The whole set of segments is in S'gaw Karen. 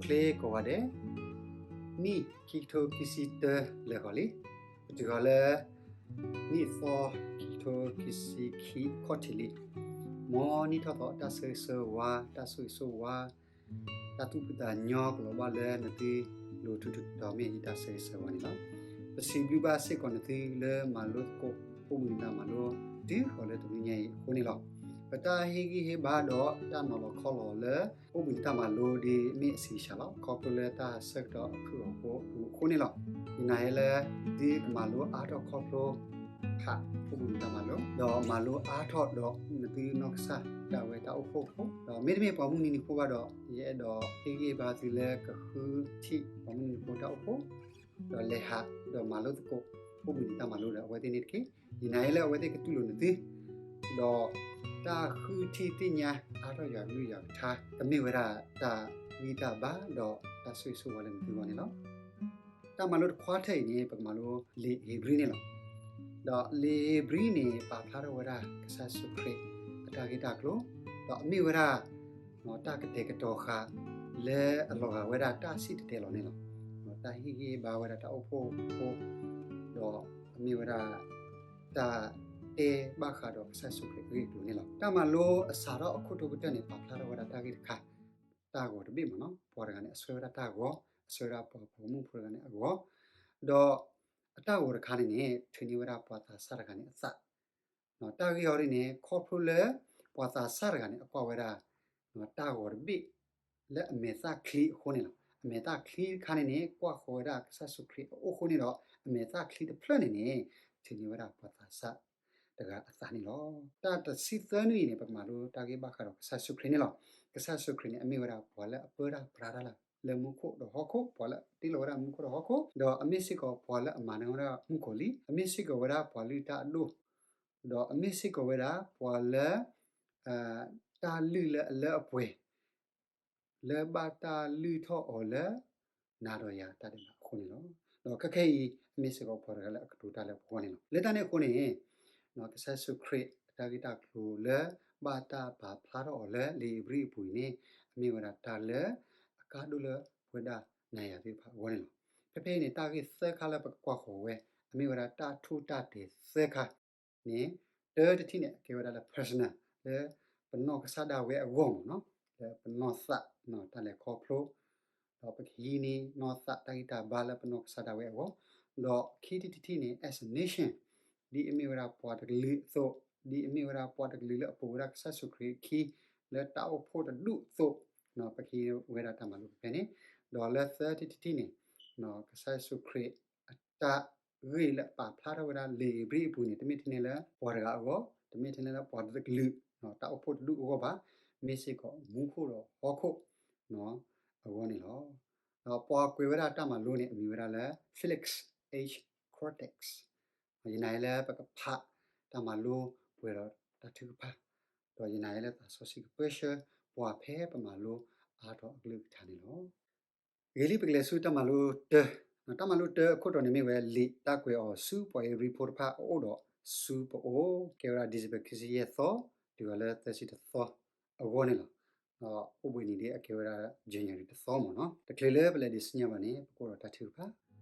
ကျဲကိးဂၤဒဲး, နံၣ်ခံကထိခံဆံတၢလဲၤဃီၤလံ. ပတုၤဃီၤလၢ နံၣ်သီခံကထိခံဆံခံခီၣ်ထံးလံ. မ်နံၣ်ထီၣ်သီအတၢ်ဆၢဂ့ၤဆၢဝါ, တၢ်ဆိၣ်ဂ့ၤဆိၣ်ဝါ, တၢ်သူၣ်ဖှံသးညီကလီၤဘၣ်လၢနသုလိၤထူတတီၤ မ့ၢ်ယတၢ်ဆၢဂ့ၤဆၢဝါန့ၣ်လီၤ. ပစံးဘျုးဘၣ်စ့ၢ်ကီးနသုလၢမၤလိသကိး အိၣ်ဘှံးနံၤတၢ်မၤလိ တုၤဃီၤလၢတနွံညါအံၤအဃိန့ၣ်လီၤ. ပတၢ်ဟ့ၣ်ဂံၢ်ဟ့ၣ်ဘါဒီးတၢ်နီၤလီၤခီလီၤလၢ အိၣ်ဘှံးနံၤတၢ်မၤလိ ဒ်မ့ၢ်အဆံးစှၤလီၤ. ခီဖျိလၢတၢ်ဆၢကတီၢ်အခုၣ်အဃိအပူၤအဃိန့ၣ်လီၤ. ယနာ်လၢ သုကမၤလိအါထီၣ်ခီဖျိ ဖးအိၣ်ဘှံးနံၤတၢ်မၤလိ ဒီးမၤလိအါထီၣ်ဒီးနသုနီၢ်ကစၢ်ဒၣ်ဝဲတၢ်အိၣ်ဖှိၣ်အဃိ, ဒီးမ့တမ့ၢ်ပှၤမုၢ်နံၤနံၤဖိဘၣ်ဒီး ယအဲၣ်ဒိးဟ့ၣ်ဂံၢ်ဟ့ၣ်ဘါသုလၢကဃုထံၣ်ပှၤမုၢ်နံၤနံၤဖိတၢ်အိၣ်ဖှိၣ် ဒီးလဲၤဟးဒီးမၤလိသကိး အိၣ်ဘှံးနံၤတၢ်မၤလိဒီးအဝဲသ့ၣ်န့ၣ်တက့ၢ်. ယနာ်လၢအဝဲသ့ၣ်ကတူၢ်လိာ်နသု ဒီးတၢ်ဃုထံၣ်သ့ၣ်ညါအါထီၣ်ယွၤကလုၢ်ယွၤကထါ ကမ့ၢ်ဝဲဒၣ်တၢ်ဂံၢ်တၢ်ဘါဒီးတၢ်ဆိၣ်ဂ့ၤဆိၣ်ဝါလၢနသုဂီၢ်န့ၣ်လီၤ. တၢ်မၤလိတခွါထၢၣ်အံၤန့ၣ် ပကမၤလိလံာ်ဧ့ၤဘြံၤန့ၣ်လီၤ. ဒီးလံာ်ဧ့ၤဘြံၤန့ၣ် ပာ်ဖျါထီၣ်ဝဲဒၣ်ကစၢ်ယ့ၣ်ၡူးခရံာ် အတၢ်ဂ့ၢ်တၢ်ကျိၤ, ဒီးအမ့ၢ်ဝဲဒၣ် တၢ်ကတဲာ်ကတီၤဃာ် လၢအလီၤဂာ်ဝဲဒၣ်တၢ်စံၣ်တဲၤတဲလီၤန့ၣ်လီၤ. တၢ်ဟ့ၣ်ဂံၢ်ဟ့ၣ်ဘါဝဲဒၣ်တၢ်အိၣ်ဖှိၣ်ဖိ ဒီးအမ့ၢ်ဝဲဒၣ် တၢ်တဲဘၣ်ဃးဒီးကစၢ်ယ့ၣ်ၡူးခရံာ်အဂ့ၢ်အကျိၤန့ၣ်လီၤ. တၢ်မၤလိအစးထီၣ်အခိၣ်တီကတၢၢ်န့ၣ် ပာ်ဖျါထီၣ်ဝဲဒၣ်တၢ်ဂ့ၢ်တခါ, တၢ်ဂီၤတဘ့ၣ်မ့ၢ်နီၤ, ပှၤတဂၤန့ၣ် အဆှၢဝဲဒၣ်တၢ်ဂီၤ, အဆှၢဝဲဒၣ်ပှၤပိာ်မုၣ်ဖိတဂၤန့ၣ်အဂီၤ, ဒီးအတၢ်ဂီၤတခါန့ၣ်န့ၣ် ထုးန့ၢ်ဝဲဒၣ်ပှၤသးစၢ်တဂၤန့ၣ်အသး တၢ်ဂ့ၢ်အီၤဒ်န့ၣ် ခီဖျိလၢ ပှၤသးစၢ်တဂၤန့ၣ် အကွၢ်ဝဲဒၣ် တၢ်ဂီၤတဘ့ၣ် လၢအမဲာ်သၣ်ချံအဃိန့ၣ်လီၤ. အမဲာ်သၣ်ချံတခါန့ၣ်န့ၣ် ကွၢ်ဃီၤဝဲဒၣ်ကစၢ်ယ့ၣ်ၡူးခရံာ်အအိၣ်အဃိန့ၣ်ဒီး အမဲာ်သၣ်ချံတဖျၢၣ်န့ၣ်န့ၣ် ထုးန့ၢ်ဝဲဒၣ်ပှၤသးစၢ်တဂၤအသးန့ၣ်လီၤ. တၢ်တဆံသၢနွံအံၤန့ၣ် ပကမၤလိတၢ်ဂ့ၢ်ဘၣ်ဃးဒီးကစၢ်ယ့ၣ်ၡူးခရံာ်န့ၣ်လီၤ. ကစၢ်ယ့ၣ်ၡူးခရံာ်န့ၣ် အမ့ၢ်ဝဲဒၣ်ပှၤလၢအပၢတၢ်ပြးတၢ်လၢ လၢမူခိၣ်ဒီးဟီၣ်ခိၣ်, ပှၤလၢအတ့လီၤဝဲဒၣ်မူခိၣ်ဒီးဟီၣ်ခိၣ်, ဒီးအမ့ၢ်စ့ၢ်ကီးပှၤလၢအမၤန့ၢ်ဝဲဒၣ်မုၣ်ကီၤလံၢ်, အမ့ၢ်စ့ၢ်ကီးဝဲဒၣ်ပှၤလုၢ်တၢ်အဒိၣ်, ဒီးအမ့ၢ်စ့ၢ်ကီးဝဲဒၣ်ပှၤလၢ တၢ်လုၢ်လၢအလၢအပှဲၤ လၢဘၣ်တၢ်လုၢ်ထီၣ်အီၤလၢ နၤဒီးယၤတၢ်ဒဲးဘးအဃိန့ၣ်လီၤ. ဒီးခဲခဲအံၤ အမ့ၢ်စ့ၢ်ကီးပှၤတဂၤလၢအကတိၤတၢ်လၢပဂီၢ်န့ၣ်လီၤ. လၢတၢ်န့ၣ်အဃိန့ၣ် ကစၢ်ယ့ၣ်ၡူးခရံာ်အတၢ်ဂ့ၢ်တၢ်ကျိၤလၢ ဘၣ်တၢ်ပာ်ဖျါထီၣ်အီၤလၢလံာ်ဧ့ၤဘြံၤအပူၤအံၤန့ၣ် အမ့ၢ်ဝဲဒၣ်တၢ်လၢအကါဒိၣ်လၢပဝဲဒၣ်နၤယၤသ့ၣ်တဖၣ်အဂီၢ်န့ၣ်လီၤ. ဖဲဖဲအံၤန့ၣ် တၢ်ဂ့ၢ်သၢခါလၢပကကွၢ်ဃီၤဝဲ အမ့ၢ်ဝဲဒၣ်တၢ်ထူးတၢ်တဲာ်သၢခါ န့ၣ် တၢတထံၣ်န့ၣ် အကဲဝဲဒၣ်လၢ personal လၢပနီၢ်ကစၢ်ဒၣ်ဝဲအဂီၢ်မ့ၢ်နီၤ, လၢပနီၢ်သးတၢ်လဲၤခီဖျိ, ဒီးပကဟံးန့ၢ်နီၢ်သးတၢ်ဂံၢ်တၢ်ဘါလၢပနီၢ်ကစၢ်ဒၣ်ဝဲအဂီၢ်, ဒီးခံထံၣ်တထံၣ်န့ၣ် as a nation ဒ်အမ့ၢ်ဝဲဒၣ်ပှၤတကလုာ်အသိး, ဒ်အမ့ၢ်ဝဲဒၣ်ပှၤတကလုာ်လၢအပိာ်ဝဲဒၣ်ကစၢ်ယ့ၣ်ၡူးခရံာ်အခံ လၢတၢ်အိၣ်ဖှိၣ်တဒူၣ်အသိး, ပကဟံးဝဲဒၣ်တၢ်မၤလိဖဲန့ၣ်, ဒီးလၢသၢထံၣ်တထံၣ်န့ၣ် ကစၢ်ယ့ၣ်ၡူးခရံာ်အတၢ်ဂ့ၢ်လၢအပာ်ဖျါထီၣ်ဝဲဒၣ်လံာ်ဧ့ၤဘြံၤအပူၤန့ၣ် တမ့ၢ်ထဲန့ၣ်လၢပှၤတဂၤအဂီၢ်, တမ့ၢ်ထဲန့ၣ်လၢပှၤတကလုာ် တၢ်အိၣ်ဖှိၣ်တဒူၣ်အဂီၢ်ဘၣ်, မ့ၢ်စ့ၢ်ကီးမူခိၣ်ဒီးဟီၣ်ခိၣ်အဂီၢ်န့ၣ်လီၤ. ဒီးပှၤကွဲးဝဲဒၣ်တၢ်မၤလိန့ၣ် အမံၤဝဲဒၣ်လၢ Felix H. Cortes, ယနာ်လၢပကဖးတၢ်မၤလိပှဲၤဒီးတၢ်ထုကဖၣ်, ဒီးယနာ်လၢသးစီဆှံကပၢဆှၢပှၤဖဲပမၤလိအါထီၣ်အကလုၢ်ကထါန့ၣ်လီၤ. ဂ့ၤလံ ပကလဲၤဆူတၢ်မၤလိတၢ, တၢ်မၤလိတၢအခိၣ်တီန့ၣ်မ့ၢ်ဝဲ လံာ်တၢ်ကွဲးအီၤဆူပှၤဧ့ၤဘြံၤဖိတဖၣ်အအိၣ်ဒီးဆူပအိၣ်, ကဲဝဲဒၣ် December ခံဆံယဲၢ်သီ, တုၤလၢသၢဆံတသီအဂီၢ်န့ၣ်လီၤ. ဒီးအိၣ်ဘှံးနံၤဒ်အကဲဝဲဒၣ် January တသီမ့ၢ်နီၤ. တချုးလၢပလဲၤဒံးဆူညါဘၣ်န့ၣ် ပကအိၣ်ဒီးတၢ်ထုကဖၣ်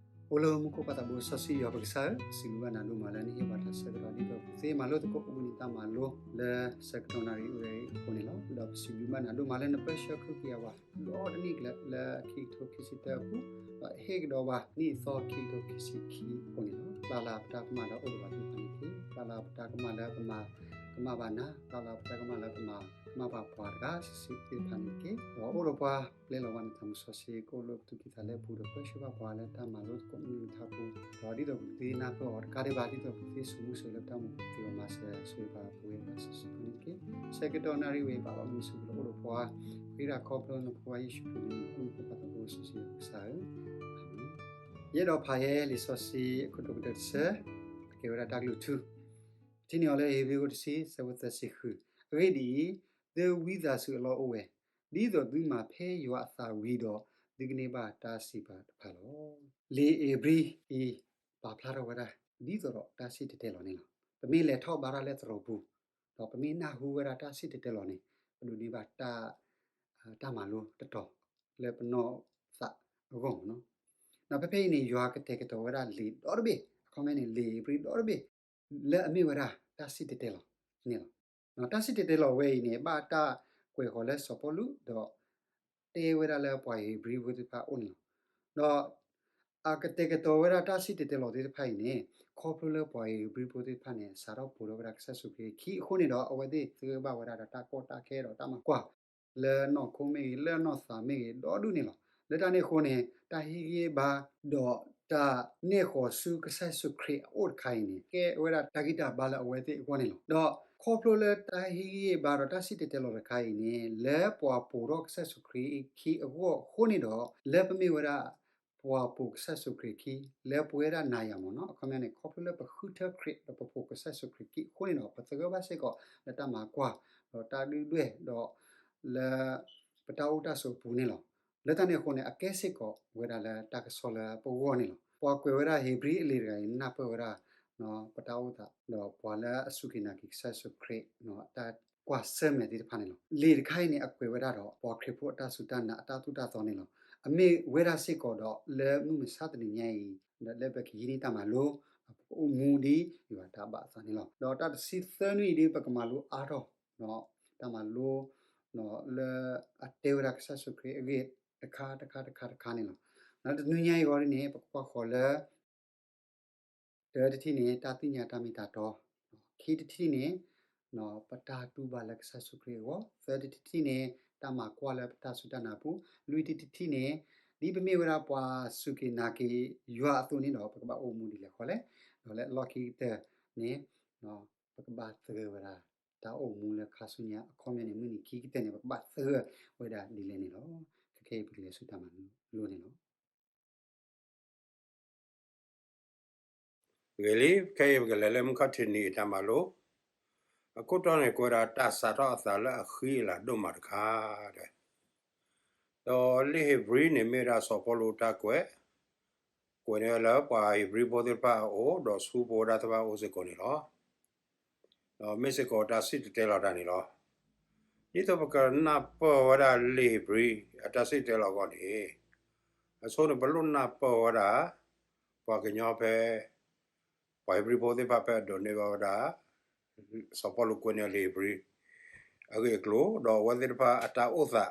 အိၣ်လၢမူခိၣ်ပၢ်သးဘိစီဆှံယွၤပကစၢ်ဧၢ, ပစံးဘျုးဘၣ်နၤဒိၣ်မးလၢနဟ့ၣ်ပှၤတၢ်ဆၢကတီၢ်ဒ်သိးပကသ့မၤလိသကိးအိၣ်ဘှံးနံၤတၢ်မၤလိလၢဆၢကတီၢ်နၣ်ရံၣ်ဝဲအံၤအဃိန့ၣ်လီၤ. ဒီးပစံးဘျုးဘၣ်နၤဒိၣ်မးလၢနပၢဆှၢကဟုကယာ်ပှၤ ဒီတနံၣ်ကျၢၤလၢခံကထိခံဆံတၢအပူၤ, ဒီးဟ့ၣ်ကဒီးပှၤနံၣ်သီခံကထိခံဆံခံအဃိန့ၣ်လီၤ. ပျၢ်လၢပတၢ်ကမၣ်လၢအအိၣ်ဒီးပှၤသ့ၣ်တဖၣ်န့ၣ်တက့ၢ်. ပျၢ်လၢပတၢ်ကမၣ်လၢပမၤကမၣ်ဘၣ်နၤ, ပျၢ်လၢပတၢ်ကမၣ်လၢပမၤကမၣ်ဘၣ်ပှၤတဂၤစုာ်စုာ်သ့ၣ်တဖၣ်န့ၣ်တက့ၢ်. ဒီးအိၣ်ဒီးပှၤပျဲလီၤဝဲနသးမုၣ်စီဆှံ ကအိၣ်လၢပသူၣ်ကံၢ်သးလဲပူၤ ဒီးပၢဆှၢဘၣ်ပှၤလၢတၢ်မၤလိသကိးမုၢ်မဆါပူၤ, ဒီးဒ်သိးပကသ့နၢ်ပၢၢ်အီၤတကးဒံးဘၣ် ဒ်သိးပကသ့ဆိမိၣ်ဆိလၢပတၢ်မူပူၤသ့အီၤမၤစၢၤဆိပာ်ပဝဲဒၣ်စုာ်စုာ်န့ၣ်တက့ၢ်. ဆၢကတီၢ်နၣ်ရံၣ်ဝဲအံၤ ပာ်လီၤမုၢ်ဆူၣ်ပူၤလၢအိၣ်ဒီးပှၤ ဃ့တၢ်ခီဖျိနဖိခွါယ့ၣ်ၡူးခရံာ်န့ၣ် အိၣ်မူခိၣ်ပၢ်သးဘိစီဆှံယွၤပကစၢ်ဧၢ, အၤမ့ၣ်. ယအဲၣ်ဒိးဖးယဲလံာ်စီဆှံအခိၣ်တီကတၢၢ်တဆၢ, အကဲဝဲဒၣ်တၢ်ကလုၢ်ထူ, ပထံၣ်န့ၢ်အီၤလၢဧ့ၤဘြံၤအခိၣ်တဆံ ဆၢဖိသၢဆံဃု, အဂ့ၢ်ဒ်အံၤ, သုဝံသးစူၤအလီၢ်အိၣ်ဝဲ, ဒ်သိးသုမၤဖဲယွၤအသးဝံၤဒီး သုကန့ၢ်ဘၣ်တၢ်စံးပာ်တဖၣ်လီၤ. လံာ်ဧ့ၤဘြံၤအံၤ ပာ်ဖျါထီၣ်ဝဲဒၣ် ဒ်သိးဒီးတၢ်စံၣ်တဲၤတဲလီၤန့ၣ်လီၤ. ပမ့ၢ်လဲၤထီၣ်ဘါထီၣ်လၢသရိာ်ပူၤ, ဒီးပမ့ၢ်နၢ်ဟူဝဲဒၣ်တၢ်စံၣ်တဲၤတဲလီၤန့ၣ် ပဒိးန့ၢ်ဘၣ်တၢ် တၢ်မၤလိတတီၤ လၢပနီၢ် အဂီၢ်မ့ၢ်နီၤ. ဒီးဖဲဖဲအံၤန့ၣ် ယွၤကတဲာ်ကတီၤဝဲဒၣ်လံာ်ဒီတဘ့ၣ်, အခီပညီန့ၣ် လံာ်ဧ့ၤဘြံၤဒီတဘ့ၣ် လၢအမ့ၢ်ဝဲဒၣ်တၢ်စံၣ်တဲၤတဲလီၤန့ၣ်လီၤ. တၢ်စံၣ်တဲၤတဲလီၤဝဲအံၤန့ၣ် ဘၣ်တၢ်ကွဲးဃီၤလၢစီၤပီလူး ဒီးတဲဝဲဒၣ်လၢပှၤဧ့ၤဘြံၤဖိသ့ၣ်တဖၣ်အအိၣ်န့ၣ်လီၤ. ဒီးအကတဲာ်ကတီၤဝဲဒၣ်တၢ်စံၣ်တဲၤတဲလီၤသ့ၣ်တဖၣ်အံၤန့ၣ် ခီဖျိလၢပှၤဧ့ၤဘြံၤဖိသ့ၣ်တဖၣ်န့ၣ် စးထီၣ်ပိာ်ထီၣ်ဝဲဒၣ်ကစၢ်ယ့ၣ်ၡူးခရံာ်အခံအဃိန့ၣ်ဒီး အဝဲသ့ၣ်သဂၢၢ်ဘၣ်ဝဲဒၣ်ဒီးတၢ်ကီတၢ်ခဲဒီးတၢ်မၤကွၢ် လၢနီၢ်ခိမ့ၢ်ဂ့ၤ လၢနီၢ်သးမ့ၢ်ဂ့ၤ ဒီဒူၣ်န့ၣ်လီၤ. လၢတၢ်န့ၣ်အဃိန့ၣ် တၢ်ဟ့ၣ်ဂံၢ်ဟ့ၣ်ဘါ ဒီးတၢ်နဲၣ်ဃီၤဆူကစၢ်ယ့ၣ်ၡူးခရံာ်အအိၣ်တခါအံၤန့ၣ် ကဲဝဲဒၣ်တၢ်ဂံၢ်တၢ်ဘါလၢအဝဲသ့ၣ်အဂီၢ်န့ၣ်လီၤ. ဒီးခီဖျိလၢတၢ်ဟ့ၣ်ဂံၢ်ဟ့ၣ်ဘါဒီးတၢ်စံၣ်တဲၤတဲလီၤတခါအံၤန့ၣ် လၢပှၤပိာ်ထီၣ်ကစၢ်ယ့ၣ်ၡူးခရံာ်အခံအဂီၢ်အဃိန့ၣ်ဒီး လၢပမ့ၢ်ဝဲဒၣ် ပှၤပိာ်ကစၢ်ယ့ၣ်ၡူးခရံာ်အခံ လၢပဝဲဒၣ်နၤယၤမ့ၢ်နီၤ အခီပညီန့ၣ် ခီဖျိလၢပဃုထၢခရံာ် ဒီးပပိာ်ကစၢ်ယ့ၣ်ၡူးခရံာ်အခံအဃိန့ၣ်ဒီး ပသဂၢၢ်ဘၣ်စ့ၢ်ကီး လၢတၢ်မၤကွၢ် ဒီးတၢ်ဒုၣ်ဒွဲၣ် ဒီးလၢပတၢ်အိၣ်တၢ်ဆိးအပူၤန့ၣ်လီၤ. လၢတၢ်န့ၣ်အဃိန့ၣ် အကဲစ့ၢ်ကီးဝဲဒၣ်လၢတၢ်ကစီၣ်လၢပဂီၢ်န့ၣ်လီၤ. ပှၤကွဲးဝဲဒၣ်ဧ့ၤဘြံၤအလံာ်တဂၤအံၤ နၢ်ပၢၢ်ဝဲဒၣ် ပတၢ်အိၣ်သး ဒီးပှၤလၢအစူၢ်က့ၤနာ်က့ၤကစၢ်ယ့ၣ်ၡူးခရံာ် တၢ်ကွၢ်ဆၢၣ်မဲာ်သ့ၣ်တဖၣ်န့ၣ်လီၤ. လံာ်တခါအံၤန့ၣ် အကွဲးဝဲဒၣ်ဒီး ပှၤခရံာ်ဖိအတၢ်စူၢ်တၢ်နာ်အတၢ်သိၣ်တၢ်သီန့ၣ်လီၤ. အမ့ၢ်ဝဲဒၣ်စ့ၢ်ကီးဒီးလၢမုၢ်မဆါတနံၤညါအံၤ ဒီးလၢပကဟံးန့ၢ်တၢ်မၤလိ ပကအိၣ်မူဒ်ယွၤတၢ်ဘၣ်အသးန့ၣ်လီၤ. ဒီးတၢ်တဆံသၢနွံအံၤဒ်ပကမၤလိအါထီၣ် တၢ်မၤလိ လၢအတဲဝဲဒၣ်ကစၢ်ယ့ၣ်ၡူးခရံာ်အဂ့ၢ်တခါတခါတခါတခါန့ၣ်လီၤ. ဒီးတနွံညါအံၤဂီၢ်ဒ်န့ၣ် ပကကွၢ်ဃီၤလၢ တၢတထံၣ်န့ၣ် တၢ်သ့ၣ်ညါတၢ်မ့ၢ်တၢ်တီ, ခံတထံၣ်န့ၣ် ပတၢ်တူၢ်ဘၣ်လၢကစၢ်ယ့ၣ်ၡူးခရံာ်အဂီၢ်, သၢတထံၣ်န့ၣ် တၢ်မၤကွၢ်လၢပတၢ်စူၢ်တၢ်နာ်အပူၤ, လွံၢ်တထံၣ်န့ၣ် ဒ်ပမ့ၢ်ဝဲဒၣ်ပှၤစူၢ်က့ၤနာ်က့ၤယွၤအသိးန့ၣ်ဒီး ပကဘၣ်အိၣ်မူဒ်လဲၣ်ဃီလဲၣ်, ဒီးလၢအလီၢ်ခံကတၢၢ်န့ၣ် ပကဘၣ်သဂၢၢ်ဝဲဒၣ် တၢ်အိၣ်မူလၢခါဆူညါအခီပညီန့ၣ် မုၢ်နံၤခံကတၢၢ်န့ၣ် ပကဘၣ်သဂၢၢ်ဝဲဒၣ်ဒ်လဲၣ်န့ၣ်လီၤ. ခဲခဲအံၤပကလဲၤဆူတၢ်မၤလိန့ၣ်လီၤ. ဂ့ၤလံ, ခဲအံၤပကလဲၤလၢမုၢ်ခီၣ်ထံးနံၤအတၢ်မၤလိ, အခိၣ်တီန့ၣ် ကွဲးဒၣ်တၢ်စးထီၣ်အသးလၢအဃံအလၤဒိၣ်မးတခါ, ဒီးလံာ်ဧ့ၤဘြံၤန့ၣ်မ့ၢ်ဝဲဒၣ်စီၤပီလူးအတၢ်ကွဲး, ကွဲးန့ၢ်ဝဲလၢပှၤဧ့ၤဘြံၤဖိသ့ၣ်တဖၣ်အအိၣ် ဒီးဆူပဝဲဒၣ်သ့ၣ်တဖၣ်အအိၣ်စ့ၢ်ကီးန့ၣ်လီၤ. ဒီးမ့ၢ်စ့ၢ်ကီးတၢ်စံၣ်တဲၤတဲလီၤတၢ်န့ၣ်လီၤ. ဒ်သိးပကနၢ်ပၢၢ်ဝဲဒၣ်လံာ်ဧ့ၤဘြံၤအတၢ်စံၣ်တဲၤတဲလီၤအဂီၢ်န့ၣ်, အဆိန့ၣ် ပလိၣ်နၢ်ပၢၢ်ဝဲဒၣ် ပှၤကညီဖဲ ပှၤဧ့ၤဘြံၤဖိသ့ၣ်တဖၣ်ဖဲအဒိးန့ၢ်ဘၣ်ဝဲဒၣ် စီၤပီလူးကွဲးန့ၢ်လံာ်ဧ့ၤဘြံၤ အဂ့ၢ်အကျိၤ ဒီးအဝဲသ့ၣ်တဖၣ်အတၢ်အိၣ်သး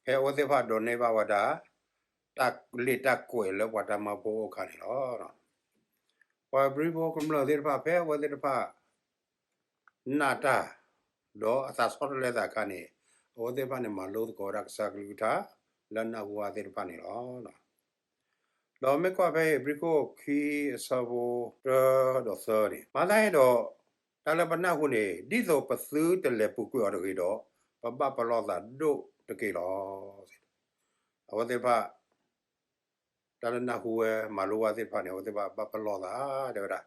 ဖဲအဝဲသ့ၣ်တဖၣ်ဒိးန့ၢ်ဘၣ်ဝဲဒၣ် တၢ်လံာ်တၢ်ကွဲးလၢပှၤတၢ်မၢဖိအအိၣ်အခါန့ၣ်လီၤ. ပှၤဧ့ၤဘြံၤဖိကမျၢၢ်သ့ၣ်တဖၣ် ဖဲအဝဲသ့ၣ်တဖၣ် နာ်တၢ် ဒီးအသးဆီတလဲသးအခါန့ၣ် အဝဲသ့ၣ်တဖၣ်န့ၣ် မၤလိသကိးဝဲဒၣ်ကစၢ်ကလုၢ်ကထါ လၢနၢ်ဟူဝဲသ့ၣ်တဖၣ်န့ၣ်လီၤ. ဒီးမ့ၢ်ကွၢ်ဖဲဧ့ၤဘြံၤခိၣ်ခံအဆၢဖိတၢဒီးသၢန့ၣ် မၤသးဒ်ဒီး တၢ်လၢပနၢ်ဟူန့ၣ် ဒ်သိးပသုတလဲၤပူၤကွံာ်အီၤတဂ့ၤဒီး ပဘၣ်ပလီၢ်သးဒိၣ်တက့ၢ်လီၤ. အဝဲသ့ၣ်တဖၣ် တၢ်လၢနၢ်ဟူဝဲမၤလိဝဲသ့ၣ်တဖၣ်န့ၣ် အဝဲသ့ၣ်တဖၣ်ဘၣ်ပလီၢ်သး တဲဝဲဒၣ်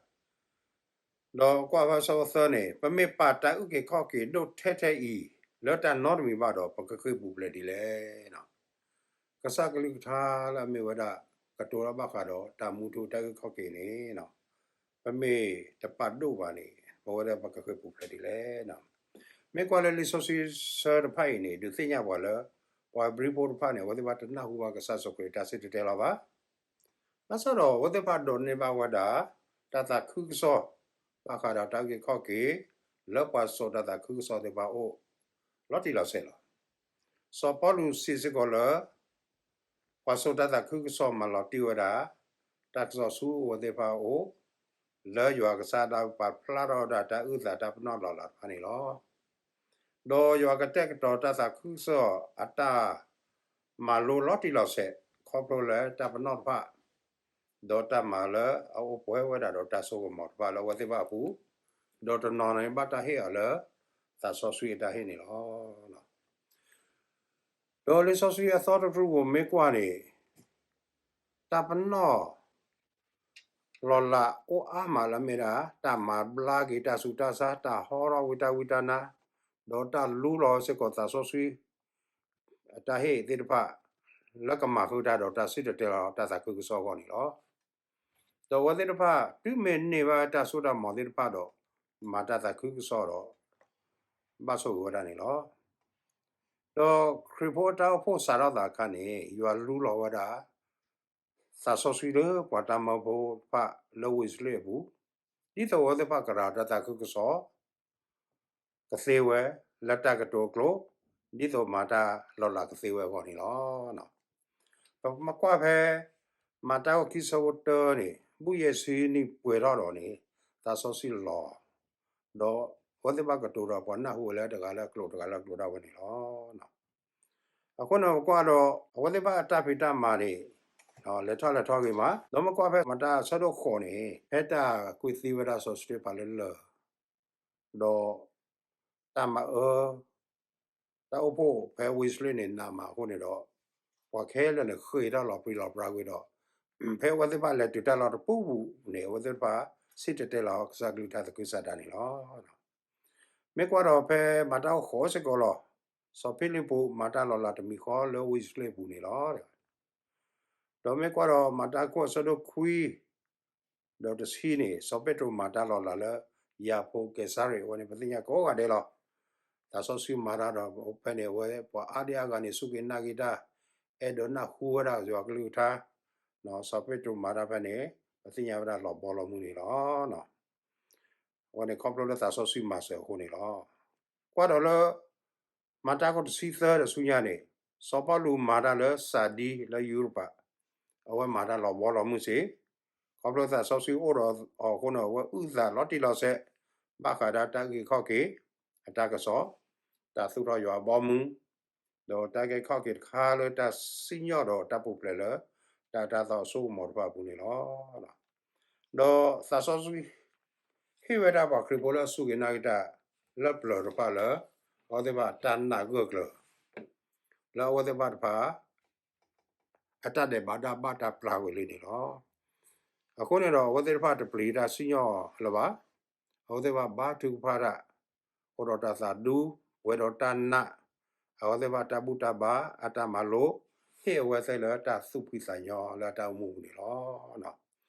ဒီးကွၢ်ဖဲဆၢဖိသၢန့ၣ် ပမ့ၢ်ပာ်တၢ်အုၣ်က့ၤခီၣ်က့ၤဒိၣ်ထဲထဲအံၤ လၢတၢ်နီတမံၤဘၣ်ဒီး ပကဃ့ၢ်ပူၤဖျဲးဒ်လဲၣ်. ကစၢ်ကလုၢ်ကထါလၢအမ့ၢ်ဝဲဒၣ် ကတိၤလၢဘၣ်ဃးဒီးတၢ်မူထူတၢ်အုၣ်က့ၤခီၣ်က့ၤန့ၣ် ပမ့ၢ်တပာ်ဒိၣ်ဘၣ်န့ၣ် ပဝဲဒၣ်ပကဃ့ၢ်ပူၤဖျဲးဒ်လဲၣ်. မ့ၢ်ကွၢ်လၢလံာ်စီဆှံဆၢတဖၣ်အံၤန့ၣ် ဒုးသ့ၣ်ညါပှၤလၢ ပှၤဧ့ၤဘြံၤဖိတဖၣ်န့ၣ် အဝဲသ့ၣ်တဖၣ်တနၢ်ဟူဘၣ်ကစၢ်ယ့ၣ်ၡူးခရံာ်တၢ်စံၣ်တဲၤတဲလီၤဘၣ်. ဘၣ်ဆၣ်ဒီးအဝဲသ့ၣ်တဖၣ်ဒိးန့ၢ်ဘၣ်ဝဲဒၣ် တၢ်သးခုကစီၣ် ဘၣ်ဃးဒီးတၢ်အုၣ်က့ၤခီၣ်က့ၤ လၢပှၤစိာ်တၢ်သးခုကစီၣ်သ့ၣ်တဖၣ်အအိၣ် လီၤတံၢ်လီၤဆဲးလီၤ. စီၤပီလူးစံးစ့ၢ်ကီးလၢ ပှၤစိာ်တၢ်သးခုကစီၣ်မၤလီၤတံၢ်ဝဲဒၣ် တၢ်ကစီၣ်ဆူအဝဲသ့ၣ်တဖၣ်အအိၣ် လၢယွၤကစၢ်ဒၣ်ပာ်ဖျါထီၣ်ဝဲဒၣ်တၢ်အုၣ်သးတၢ်ပနီၣ်လီၤလးတဖၣ်န့ၣ်လီၤ. ဒီးယွၤကတဲာ်ကတီၤတၢ်သးခုကစီၣ်အတၢ်မၤလိလီၤတံၢ်လီၤဆဲး ခီဖျိလၢတၢ်ပနီၣ်တဖၣ် ဒီးတၢ်မၤလၢအအိၣ်ပှဲၤဝဲဒၣ်ဒီးတၢ်စိကမီၤတဖၣ်လၢအဝဲသ့ၣ်တဖၣ်အပူၤ, ဒီးတနီၤန့ၣ်ဘၣ်တၢ်ဟ့ၣ်အီၤလၢ သးစီဆှံအတၢ်ဟ့ၣ်န့ၣ်လီၤ. ဒီးလံာ်စီဆှံအသီတတြူၢ်ပူၤမ့ၢ်ကွၢ်န့ၣ် တၢ်ပနီၣ် လီၤလးအိၣ်အါမးလၢအမ့ၢ်ဒၣ် တၢ်မၤဘျါက့ၤတၢ်ဆူးတၢ်ဆါ, တၢ်ဟီထီၣ်ဝံတၢ်ဝံတၢ်နါ, ဒီးတၢ်လူလီၤစ့ၢ်ကီးသးစီဆှံ အတၢ်ဟ့ၣ်သ့ၣ်တဖၣ် လၢကမၤဃုာ်တၢ်ဒီးတၢ်စံၣ်တဲၤတဲလီၤတၢ်သးခုကစီၣ်အဂီၢ်န့ၣ်လီၤ. ဒီးအဝဲသ့ၣ်တဖၣ် တုၤမ့ၢ်န့ၢ်ဘၣ်တၢ်စိတၢ်ကမီၤသ့ၣ်တဖၣ်ဒီး မၤတၢ်သးခုကစီၣ်ဒီး ဘၣ်ဆိၣ်ဂ့ၤဝဲဒၣ်န့ၣ်လီၤ. ဒီးခရံာ်ဖိအတၢ်အိၣ်ဖှိၣ်စးထီၣ်သးအခါန့ၣ် ယွၤလူလီၤဝဲဒၣ် သးစီဆှံလၢပှၤတၢ်မၢဖိတဖၣ်လၢဝံၡလ့ၣ်အပူၤ, ဒ်သိးအဝဲသ့ၣ်တဖၣ်ကရၤတၢ်သးခုကစီၣ် ကသ့ဝဲ လၢတၢ်ကတိၤအကျိာ်, ဒ်သိးမၤတၢ်လီၤလးကသ့ဝဲအဂီၢ်န့ၣ်လီၤ. ပမ့ၢ်ကွၢ်ဖဲ မၤတၢ်အခိၣ်ခံဆၢဖိတၢန့ၣ် ဘုၣ်ယဲၢ်ဆံနံၣ်ပှဲၤထီၣ်ဒီးန့ၣ် သးစီဆှံလီၤ, ဒီးအဝဲသ့ၣ်ဘၣ်ကတိၤဒီးပှၤနၢ်ဟူဝဲလၢတဂၤလၢအကျိာ်တဂၤလၢအကျိာ်ဒၣ်ဝဲန့ၣ်လီၤ. အဃိန့ၣ် ပကွၢ်ဒီး အဝဲသ့ၣ်ဘၣ်အတၢ်ဖံးတၢ်မၤန့ၣ် လဲၤထီၣ်လဲၤထီၣ်ဂ့ၤမး, ဒီးမ့ၢ်ကွၢ်ဖဲမၤတၢ်အဆၢဒိၣ်ဃိးန့ၣ် ဖဲတၢ်ကွံာ်သံဝဲဒၣ်စီၤစတ့ဖၤလၢလၢၢ် ဒီးတၢ်မၤအၢ တၢ်အိၣ်ဖှိၣ်ဖဲဝံၡလ့ၣ်န့ၣ် နးမးအဃိန့ၣ်ဒီး ပှၤခဲလၢာ်န့ၣ် ဃ့ၢ်ထီၣ်လီၤပြံလီၤပြါကွံာ်ဒီး ဖဲအဝဲသ့ၣ်တဖၣ်လဲၤတုၤတၢ်လီၢ်တပူၤပူၤန့ၣ် အဝဲသ့ၣ်တဖၣ်စံၣ်တဲၤတဲလီၤကစၢ်ကလုၢ်ကထါသကုၤဆးဒးန့ၣ်လီၤ. မ့ၢ်ကွၢ်ဒီးဖဲမၤတၢ်အိၣ်ဃိးစ့ၢ်ကီးလီၤ, စီၤဖံလံးပူးမၤတၢ်လီၤလးတမံၤဃီလၢဝံၡလ့ၣ်အပူၤန့ၣ်လီၤ. ဒီးမ့ၢ်ကွၢ်ဒီးမၤတၢ်အခိၣ်အဆၢဒိၣ်ခွံ ဒီးတဆံန့ၣ် စီၤပ့းတရူးမၤတၢ်လီၤလးလၢ ယၤဖိကဲစၤရ့းဝဲန့ၣ် ပသ့ၣ်ညါကိးဂၤဒဲးလီၤ. သးစီဆှံမၤတၢ်ဒီးဖဲန့ၣ် အဝဲပှၤအါဒံအါဂၤန့ၣ် စူၢ်က့ၤနာ်က့ၤတၢ်, အဲၣ်ဒိးနၢ်ဟူဝဲဒၣ်ယွၤကလုၢ်ကထါ, စီၤပ့းတရူးမၤတၢ်ဖဲန့ၣ် ပသ့ၣ်ညါဝဲဒၣ်လီၤဘီလီၤမုၢ်န့ၣ်လီၤ. အဝဲန့ၣ်ခီဖျိလၢသးစီဆှံမၤစၢၤအဃိန့ၣ်လီၤ. ကွၢ်ဒီးလၢ မၤတၢ်အခိၣ်တဆံသၢဒီးဆူညါန့ၣ် စီၤပီလူးမၤတၢ်လၢစၤဒံလၢယူရပၤ, အဝဲမၤတၢ်လီၤဘီလီၤမုၢ်စ့ၢ်, ခီဖျိသးစီဆှံအိၣ်ဒီးအီၤအဃိန့ၣ် အဝဲအုၣ်သးလီၤတံၢ်လီၤဆဲး ဘၣ်ဃးဒီးတၢ်အုၣ်က့ၤခီၣ်က့ၤအတၢ်ကစီၣ်, တၢ်သူၣ်ထီၣ်ယွၤအဘီအမုၢ်, ဒီးတၢ်အုၣ်က့ၤခီၣ်က့ၤတခါလၢတၢ်စံၣ်ညီၣ်ဒီးတၢ်ပူၤဖျဲးလၢ တၢ်အၢတၢ်သီအစိကမီၤတဖၣ်အပူၤန့ၣ်လီၤ. ဒီးသးစီဆှံ ဟ့ၣ်ဝဲဒၣ်ပှၤခရံာ်ဖိလၢအစူၢ်က့ၤနာ်က့ၤတၢ်လၢပျၢၤတဖၣ်လၢ အဝဲသ့ၣ်တဖၣ်တၢ်နာ်ဂၢၢ်ကျၢၤ လၢအဝဲသ့ၣ်တဖၣ်တဖၣ် အတၢ်ဒဲးဘးဒၣ်ဘၣ်တၢ်ပျၢ်ဝဲလံန့ၣ်လီၤ. အဃိန့ၣ်ဒီး အဝဲသ့ၣ်တဖၣ်တပျံၤတၢ်စံၣ်ညီၣ်လၢၤဘၣ်. အဝဲသ့ၣ်တဖၣ်ဘါထုကဖၣ်တၢ်, အိၣ်ဒီးတၢ်သးဒူ, ပှဲၤဒီးတၢ်နာ်, အဝဲသ့ၣ်တဖၣ်တၢ်ဘူၣ်တၢ်ဘါအတၢ်မၤလိ, ဟ့ၣ်အဝဲသ့ၣ်လၢတၢ်သူၣ်ဖှံသးညီလၢအတၢ်အိၣ်မူအပူၤန့ၣ်လီၤ.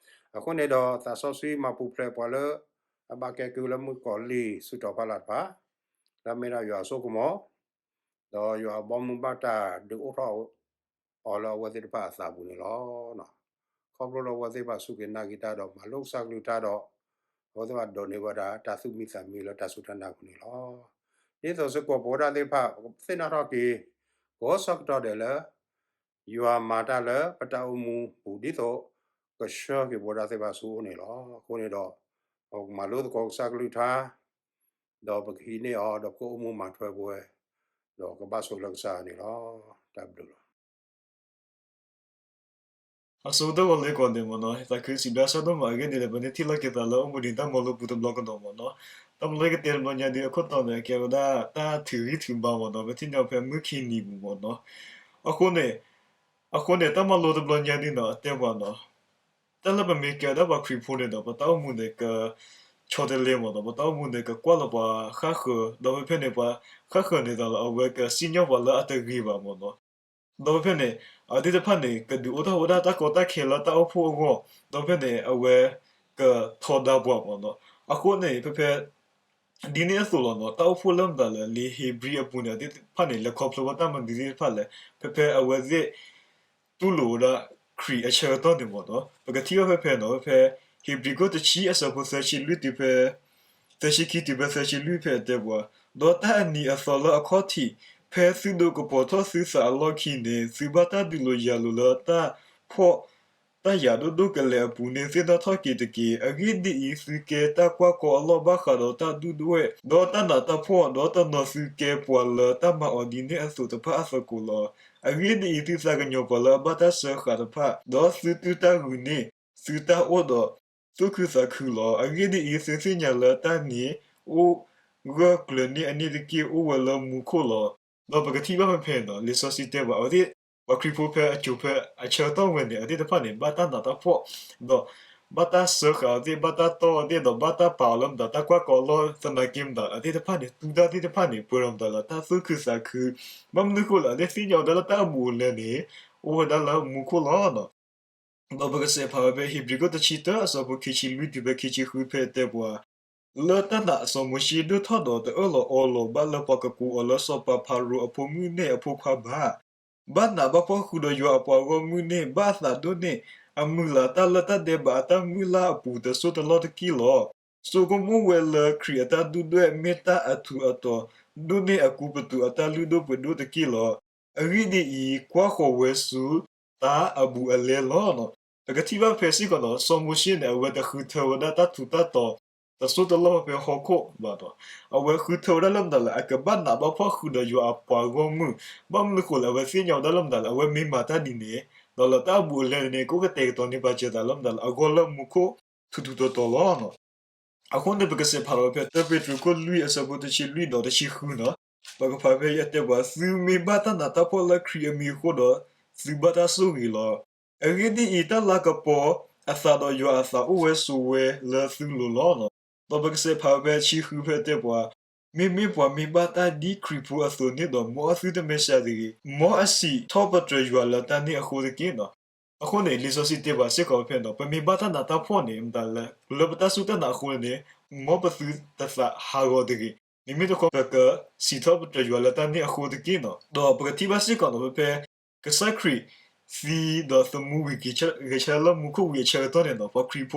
အဃိန့ၣ်ဒီး သးစီဆှံမၤပူၤဖျဲးပှၤလၢ အဘၣ်ကဲကုၢ်လၢမုၣ်ကီၤလံၢ်စုတီၤဖးလၢ်တဖၣ်, လၢအမ့ၢ်ဒၣ်ယွၤအစိကမီၤ ဒီးယွၤအဘီမုၢ်ဘၣ်တၢ်ဒုးအိၣ်ထီၣ်အီၤလၢအဝဲသ့ၣ်တဖၣ်အသးပူၤန့ၣ်လီၤ. ခီဖျိလၢအဝဲသ့ၣ်တဖၣ်စူၢ်က့ၤနာ်က့ၤတၢ်ဒီးမၤလိကစၢ်ကလုၢ်ကထါဒီး အဝဲသ့ၣ်တဖၣ်ဒိးန့ၢ်ဝဲဒၣ်တၢ်သူၣ်မံသးမံလၢတၢ်စူၢ်တၢ်နာ်အပူၤန့ၣ်လီၤ. ဒ်သိးစ့ၢ်ကီးပဝဲဒၣ်သ့ၣ်တဖၣ် သ့ၣ်နီၣ်ထီၣ်က့ၤ ကိးဆၢကတီၢ်ဒဲးလၢ ယွၤမၤတၢ်လၢပတၢ်အိၣ်မူပူၤ ဒ်သိးကဆှၢက့ၤပဝဲဒၣ်သ့ၣ်တဖၣ်ဆူအအိၣ်န့ၣ်လီၤ. အဃိန့ၣ်ဒီး ပကမၤလိသကိးကစၢ်ကလုၢ်ကထါ ဒီးပကဟံးန့ၢ်အီၤ ဒီးပကအိၣ်မူမၤထွဲပဝဲ ဒီးကဘၣ်ဆိၣ်ဂ့ၤလၢကစၢ်န့ၣ်လီၤ. တၢ်ဘျုးလီၤ. အဆိကတၢၢ်ဝဲလၢကိးဂၤဒဲးမ့ၢ်နီၤ, သးခုစံးဘျုးစံးဖှိၣ်မးအဂ့ၢ်ဒ်လဲၣ် ပန့ၢ်ထံၣ်လိာ်က့ၤသးလၢအိၣ်မူဒံးတၢ်မၤလိပူၤတဘျီကဒီးမ့ၢ်နီၤ, တၢ်မၤလိကတဲာ်တဘျီညါဒ်အခိၣ်တီန့ၣ် အကဲဝဲဒၣ်တၢ်ထုးဂံၢ်ထုးဘါမ့ၢ်နီၤ, ပထံၣ်န့ၢ်ဖဲမုၢ်ခံနံၤပူၤမ့ၢ်နီၤ, အဃိန့ၣ် အဃိန့ၣ် တၢ်မၤလိတဘျီညါဒ်နီၤ အတဲပှၤနီၤ တၢ်လၢပမ့ၢ်ကဲဒၣ်ပှၤခရံာ်ဖိန့ၣ်ဒီး ပတၢ်အိၣ်မူန့ၣ်က ဆီတလဲမ့ၢ်နီၤ, ပတၢ်အိၣ်မူန့ၣ် ကကွၢ်လၢပှၤဃၣ်ဃၢၤ, ဒီးဖဲဖဲန့ၣ် ပှၤဃၣ်ဃၢၤန့ၣ်ဒီး အဝဲကစံၣ်ညီၣ်ပှၤလၢအတဂ့ၤဘၣ်မ့ၢ်နီၤ, ဒီးဖဲဖဲန့ၣ် အဝဲသ့ၣ်တဖၣ်န့ၣ် ကဒုးအိၣ်ထီၣ်ဝဲဒၣ်တၢ်ကီတၢ်ခဲလၢတၢ်အိၣ်ဖှိၣ်အဂီၢ်, ဒီးဖဲန့ၣ် အဝဲကထီဒါပှၤမ့ၢ်နီၤ, အဃိန့ၣ် ဖဲဖဲ ဒ်န့ၣ်အသိးလီၤနီၤ, တၢ်အိၣ်ဖှိၣ်လၢမတၤလဲၣ် လံာ်ဧ့ၤဘြံၤအပူၤန့ၣ် အဝဲသ့ၣ်တဖၣ်န့ၣ် လဲၤခီဖျိဝဲတၢ်မနုၤသ့ၣ်တဖၣ်လဲၣ်, ဖဲဖဲအဝဲသ့ၣ် တူၢ်လိာ်ဝဲဒၣ်ခရံာ်အဆၢကတီၢ်န့ၣ်မ့ၢ်နီၤ, ပကထံၣ်ဘၣ်ဖဲဖဲနီၤ, ဖဲဧ့ၤဘြံၤခိၣ်တဆံအဆၢဖိသၢဆံလွံၢ်တုၤဖဲ သၢဆံခံတုၤဖဲသၢဆံလွံၢ်ဖဲအတဲပှၤ, ဒီးတၢ်အနံၤအသီလၢအခီၣ်ထံး ဖဲသုဒိးကပီၤထီၣ်သုသးအလီၢ်ခံန့ၣ် သုဘၣ်တၢ်ဒုးလိာ်ယၤလိာ်လၢတၢ်ဖှီၣ် တၢ်ယာ်ဒိၣ်ဒိၣ်ကလဲာ်အပူၤန့ၣ် သ့ၣ်နီၣ်ထီၣ်က့ၤတက့ၢ်. အဂ့ၢ်ဒ်အံၤ, သုကဲတၢ်ကွၢ်ကီအလီၢ်ဘၣ်ဃးဒီးတၢ်ဒုၣ်ဒွဲၣ် ဒီးတၢ်နးတၢ်ဖှီၣ်, ဒီးတနီၤသုကဲပှၤလၢတၢ်မၤအီၤဒ်န့ၣ်အသိးတဖၣ်အသကိးလီၤ. အဂ့ၢ်ဒ်အံၤ, သုသးကညီၤပှၤလၢအဘၣ်တၢ်စၢဃာ်တဖၣ်, ဒီးသုတူၢ်တၢ်ဂုာ်န့ၢ်သုတၢ်အိၣ်ဒီးသူၣ်ခုသးခုလီၤ. အဂ့ၢ်ဒ်အံၤ, သုသ့ၣ်ညါလၢတၢ်န့ၣ်အိၣ်ဂၢၢ်ကျၢၤန့ၢ်အန့ၣ်တက့ၢ် အိၣ်ဝဲလၢမူခိၣ်လီၤ. ဒီးပကထံၣ်ဘၣ်ဖဲဖဲနီၤ, လံာ်စီဆှံတဲဘၣ်အဝဲသ့ၣ် ပှၤခရံာ်ဖိဖဲအစိၤဖဲအဆၢကတီၢ်ဝဲန့ၣ် အဝဲသ့ၣ်တဖၣ်န့ၣ် ဘၣ်တၢ်နးတၢ်ဖှီၣ်, ဒီးဘၣ်တၢ်စၢဃာ်အဝဲသ့ၣ်, ဘၣ်တၢ်တီၢ်အဝဲသ့ၣ်, ဒီးဘၣ်တၢ်ပာ်အီၤလၢမတၤ တၢ်ကွၢ်ကီအလီၢ်သနာ်က့မတၤ အဝဲသ့ၣ်တဖၣ်န့ၣ် တူၢ်တၢ်သ့ၣ်တဖၣ်န့ၣ် ပှဲၤဒီးမတၤလၢတၢ်သူၣ်ခုသးခု, ဘၣ်မနုၤဃိလဲၣ် အဝဲသ့ၣ်သ့ၣ်ညါဝဲဒၣ်လၢတၢ်အဘူးအလဲန့ၣ် အိၣ်ဝဲဒၣ်လၢမူခိၣ်လီၤ. ဒီးပကစးဖးဝဲဖဲဧ့ၤဘြံၤခိၣ်တဆံတၢအဆၢဖိခံဆံလွံၢ်တုၤဖဲခံဆံဃုဖဲတဲပှၤ လၢတၢ်နာ်စီၤမိၤၡ့ဒိၣ်ထီၣ်ဒီးတအၢၣ်လီၤအီလီၤဘၣ်လၢပှၤကကူးအီၤလၢစီၤပၤဖၤရိၤအဖိမုၣ်န့ၣ်အဖိခွါဘၣ်. ဘၣ်နးဘၣ်ဖှီၣ်ဃုာ်ဒီးယွၤအပှၤဂီၢ်မုၢ်န့ၣ် ဘၣ်အသးဒိၣ်န့ၢ်အမုာ်လၤတၢ်လၢတၢ်ဒဲးဘးအတၢ်မုၢ်လၢ်အပူၤတစိၢ်တလီၢ်တက့ၢ်လီၤ. စိကမိၣ်ဝဲလၢခရံာ်အတၢ်ဒုၣ်ဒွဲၣ်မ့ၢ်တၢ်အထူးအတီၤဒိၣ်န့ၢ်အကူပတူးအတၢ်လုၢ်ဒိၣ်ပှ့ၤဒိၣ်တက့ၢ်လီၤ. အဂ့ၢ်ဒ်အံၤ, ကွၢ်ဃီၤဝဲဆူတၢ်အဘူးအလဲလီၤ. ပကထံၣ်ဘၣ်ဖဲစ့ၢ်ကီးနီၤ စီၤမိၤၡ့န့ၣ် အဝဲတဃုထၢဝဲဒၣ်တၢ်ထူးတၢ်တီၤ တစိၢ်တလီၢ်ဖဲဟီၣ်ခိၣ်ဘၣ်နီၤ. အဝဲဃုထၢဝဲဒၣ်လၢမတၤလဲၣ် အကဘၣ်နးဘၣ်ဖှီၣ်ဃုာ်ဒီးယွၤအပှၤဂီၢ်မုၢ်, ဘၣ်မနုၤဃိလဲၣ် အဝဲသ့ၣ်ညါဝဲဒၣ်လၢမတၤလဲၣ် အဝဲမ့ၢ်မၤတၢ်ဒ်န့ၣ် ဒီးလၢတၢ်အဘူးအလဲန့ၣ် ကအိၣ်ကတဲာ်ကတီၤန့ၢ်ပာ်စၢၤသးလၢမတၤလဲၣ် အဂီၢ်လၢမူခိၣ်ထူးထူးတီၤတီၤလီၤ. အဃိန့ၣ် ပကစးဖးလီၤဖဲ တၢပ့းတရူးခိၣ်လွံၢ်အဆၢဖိတဆံလွံၢ်ဒီးတဆံဃုနီၤ, ပကဖးဖဲယတဲပှၤ သုမ့ၢ်ဘၣ်တၢ်နးတၢ်ဖှီၣ်လၢခရံာ်အမံၤအဃိဒီး သုဘၣ်တၢ်ဆိၣ်ဂ့ၤလီၤ. အဂ့ၢ်ဒ်အံၤ, တၢ်လၤကပီၤအသးဒီးယွၤအသးအိၣ်ဝဲဆိးဝဲလၢသုလိၤလီၤ. ဒီးပကစးဖးဖဲတဆံဃုဖဲတဲပှၤ, မ့မ့ၢ်ပှၤမ့ၢ်ဘၣ်တၢ်ဒ်ခရံာ်ဖိအသိးန့ၣ်ဒီး မ်အသုတမဲာ်ဆှးတဂ့ၤ, မ်အစံးထီၣ်ပတြၢၤယွၤလၢတၢ်န့ၣ်အဃိတက့ၢ်နီၤ. အဃိန့ၣ် လံာ်စီဆှံတဲပှၤစ့ၢ်ကီးဖဲနီၤ ပမ့ၢ်ဘၣ်တၢ်နးတၢ်ဖှီၣ်န့ၣ် မတၤလဲၣ် လၢပတၢ်စူၢ်တၢ်နာ်အဃိန့ၣ် မ်ပသုတသးဟးဂီၤတဂ့ၤ, မ့မ့ၢ်တခီ ပကစံးထီၣ်ပတြၢၤယွၤလၢတၢ်န့ၣ်အဃိတက့ၢ်နီၤ. ဒီးပကထံၣ်ဘၣ်စ့ၢ်ကီးနီၤ ဖဲဖဲ ကစၢ်ခရံာ်သံဒီးသမူဝံၤ ဂဲၤဆၢထၢၣ်လၢမူခိၣ်ဝံၤအဆၢကတီၢ်န့ၣ်နီၤ ပှၤခရံာ်ဖိ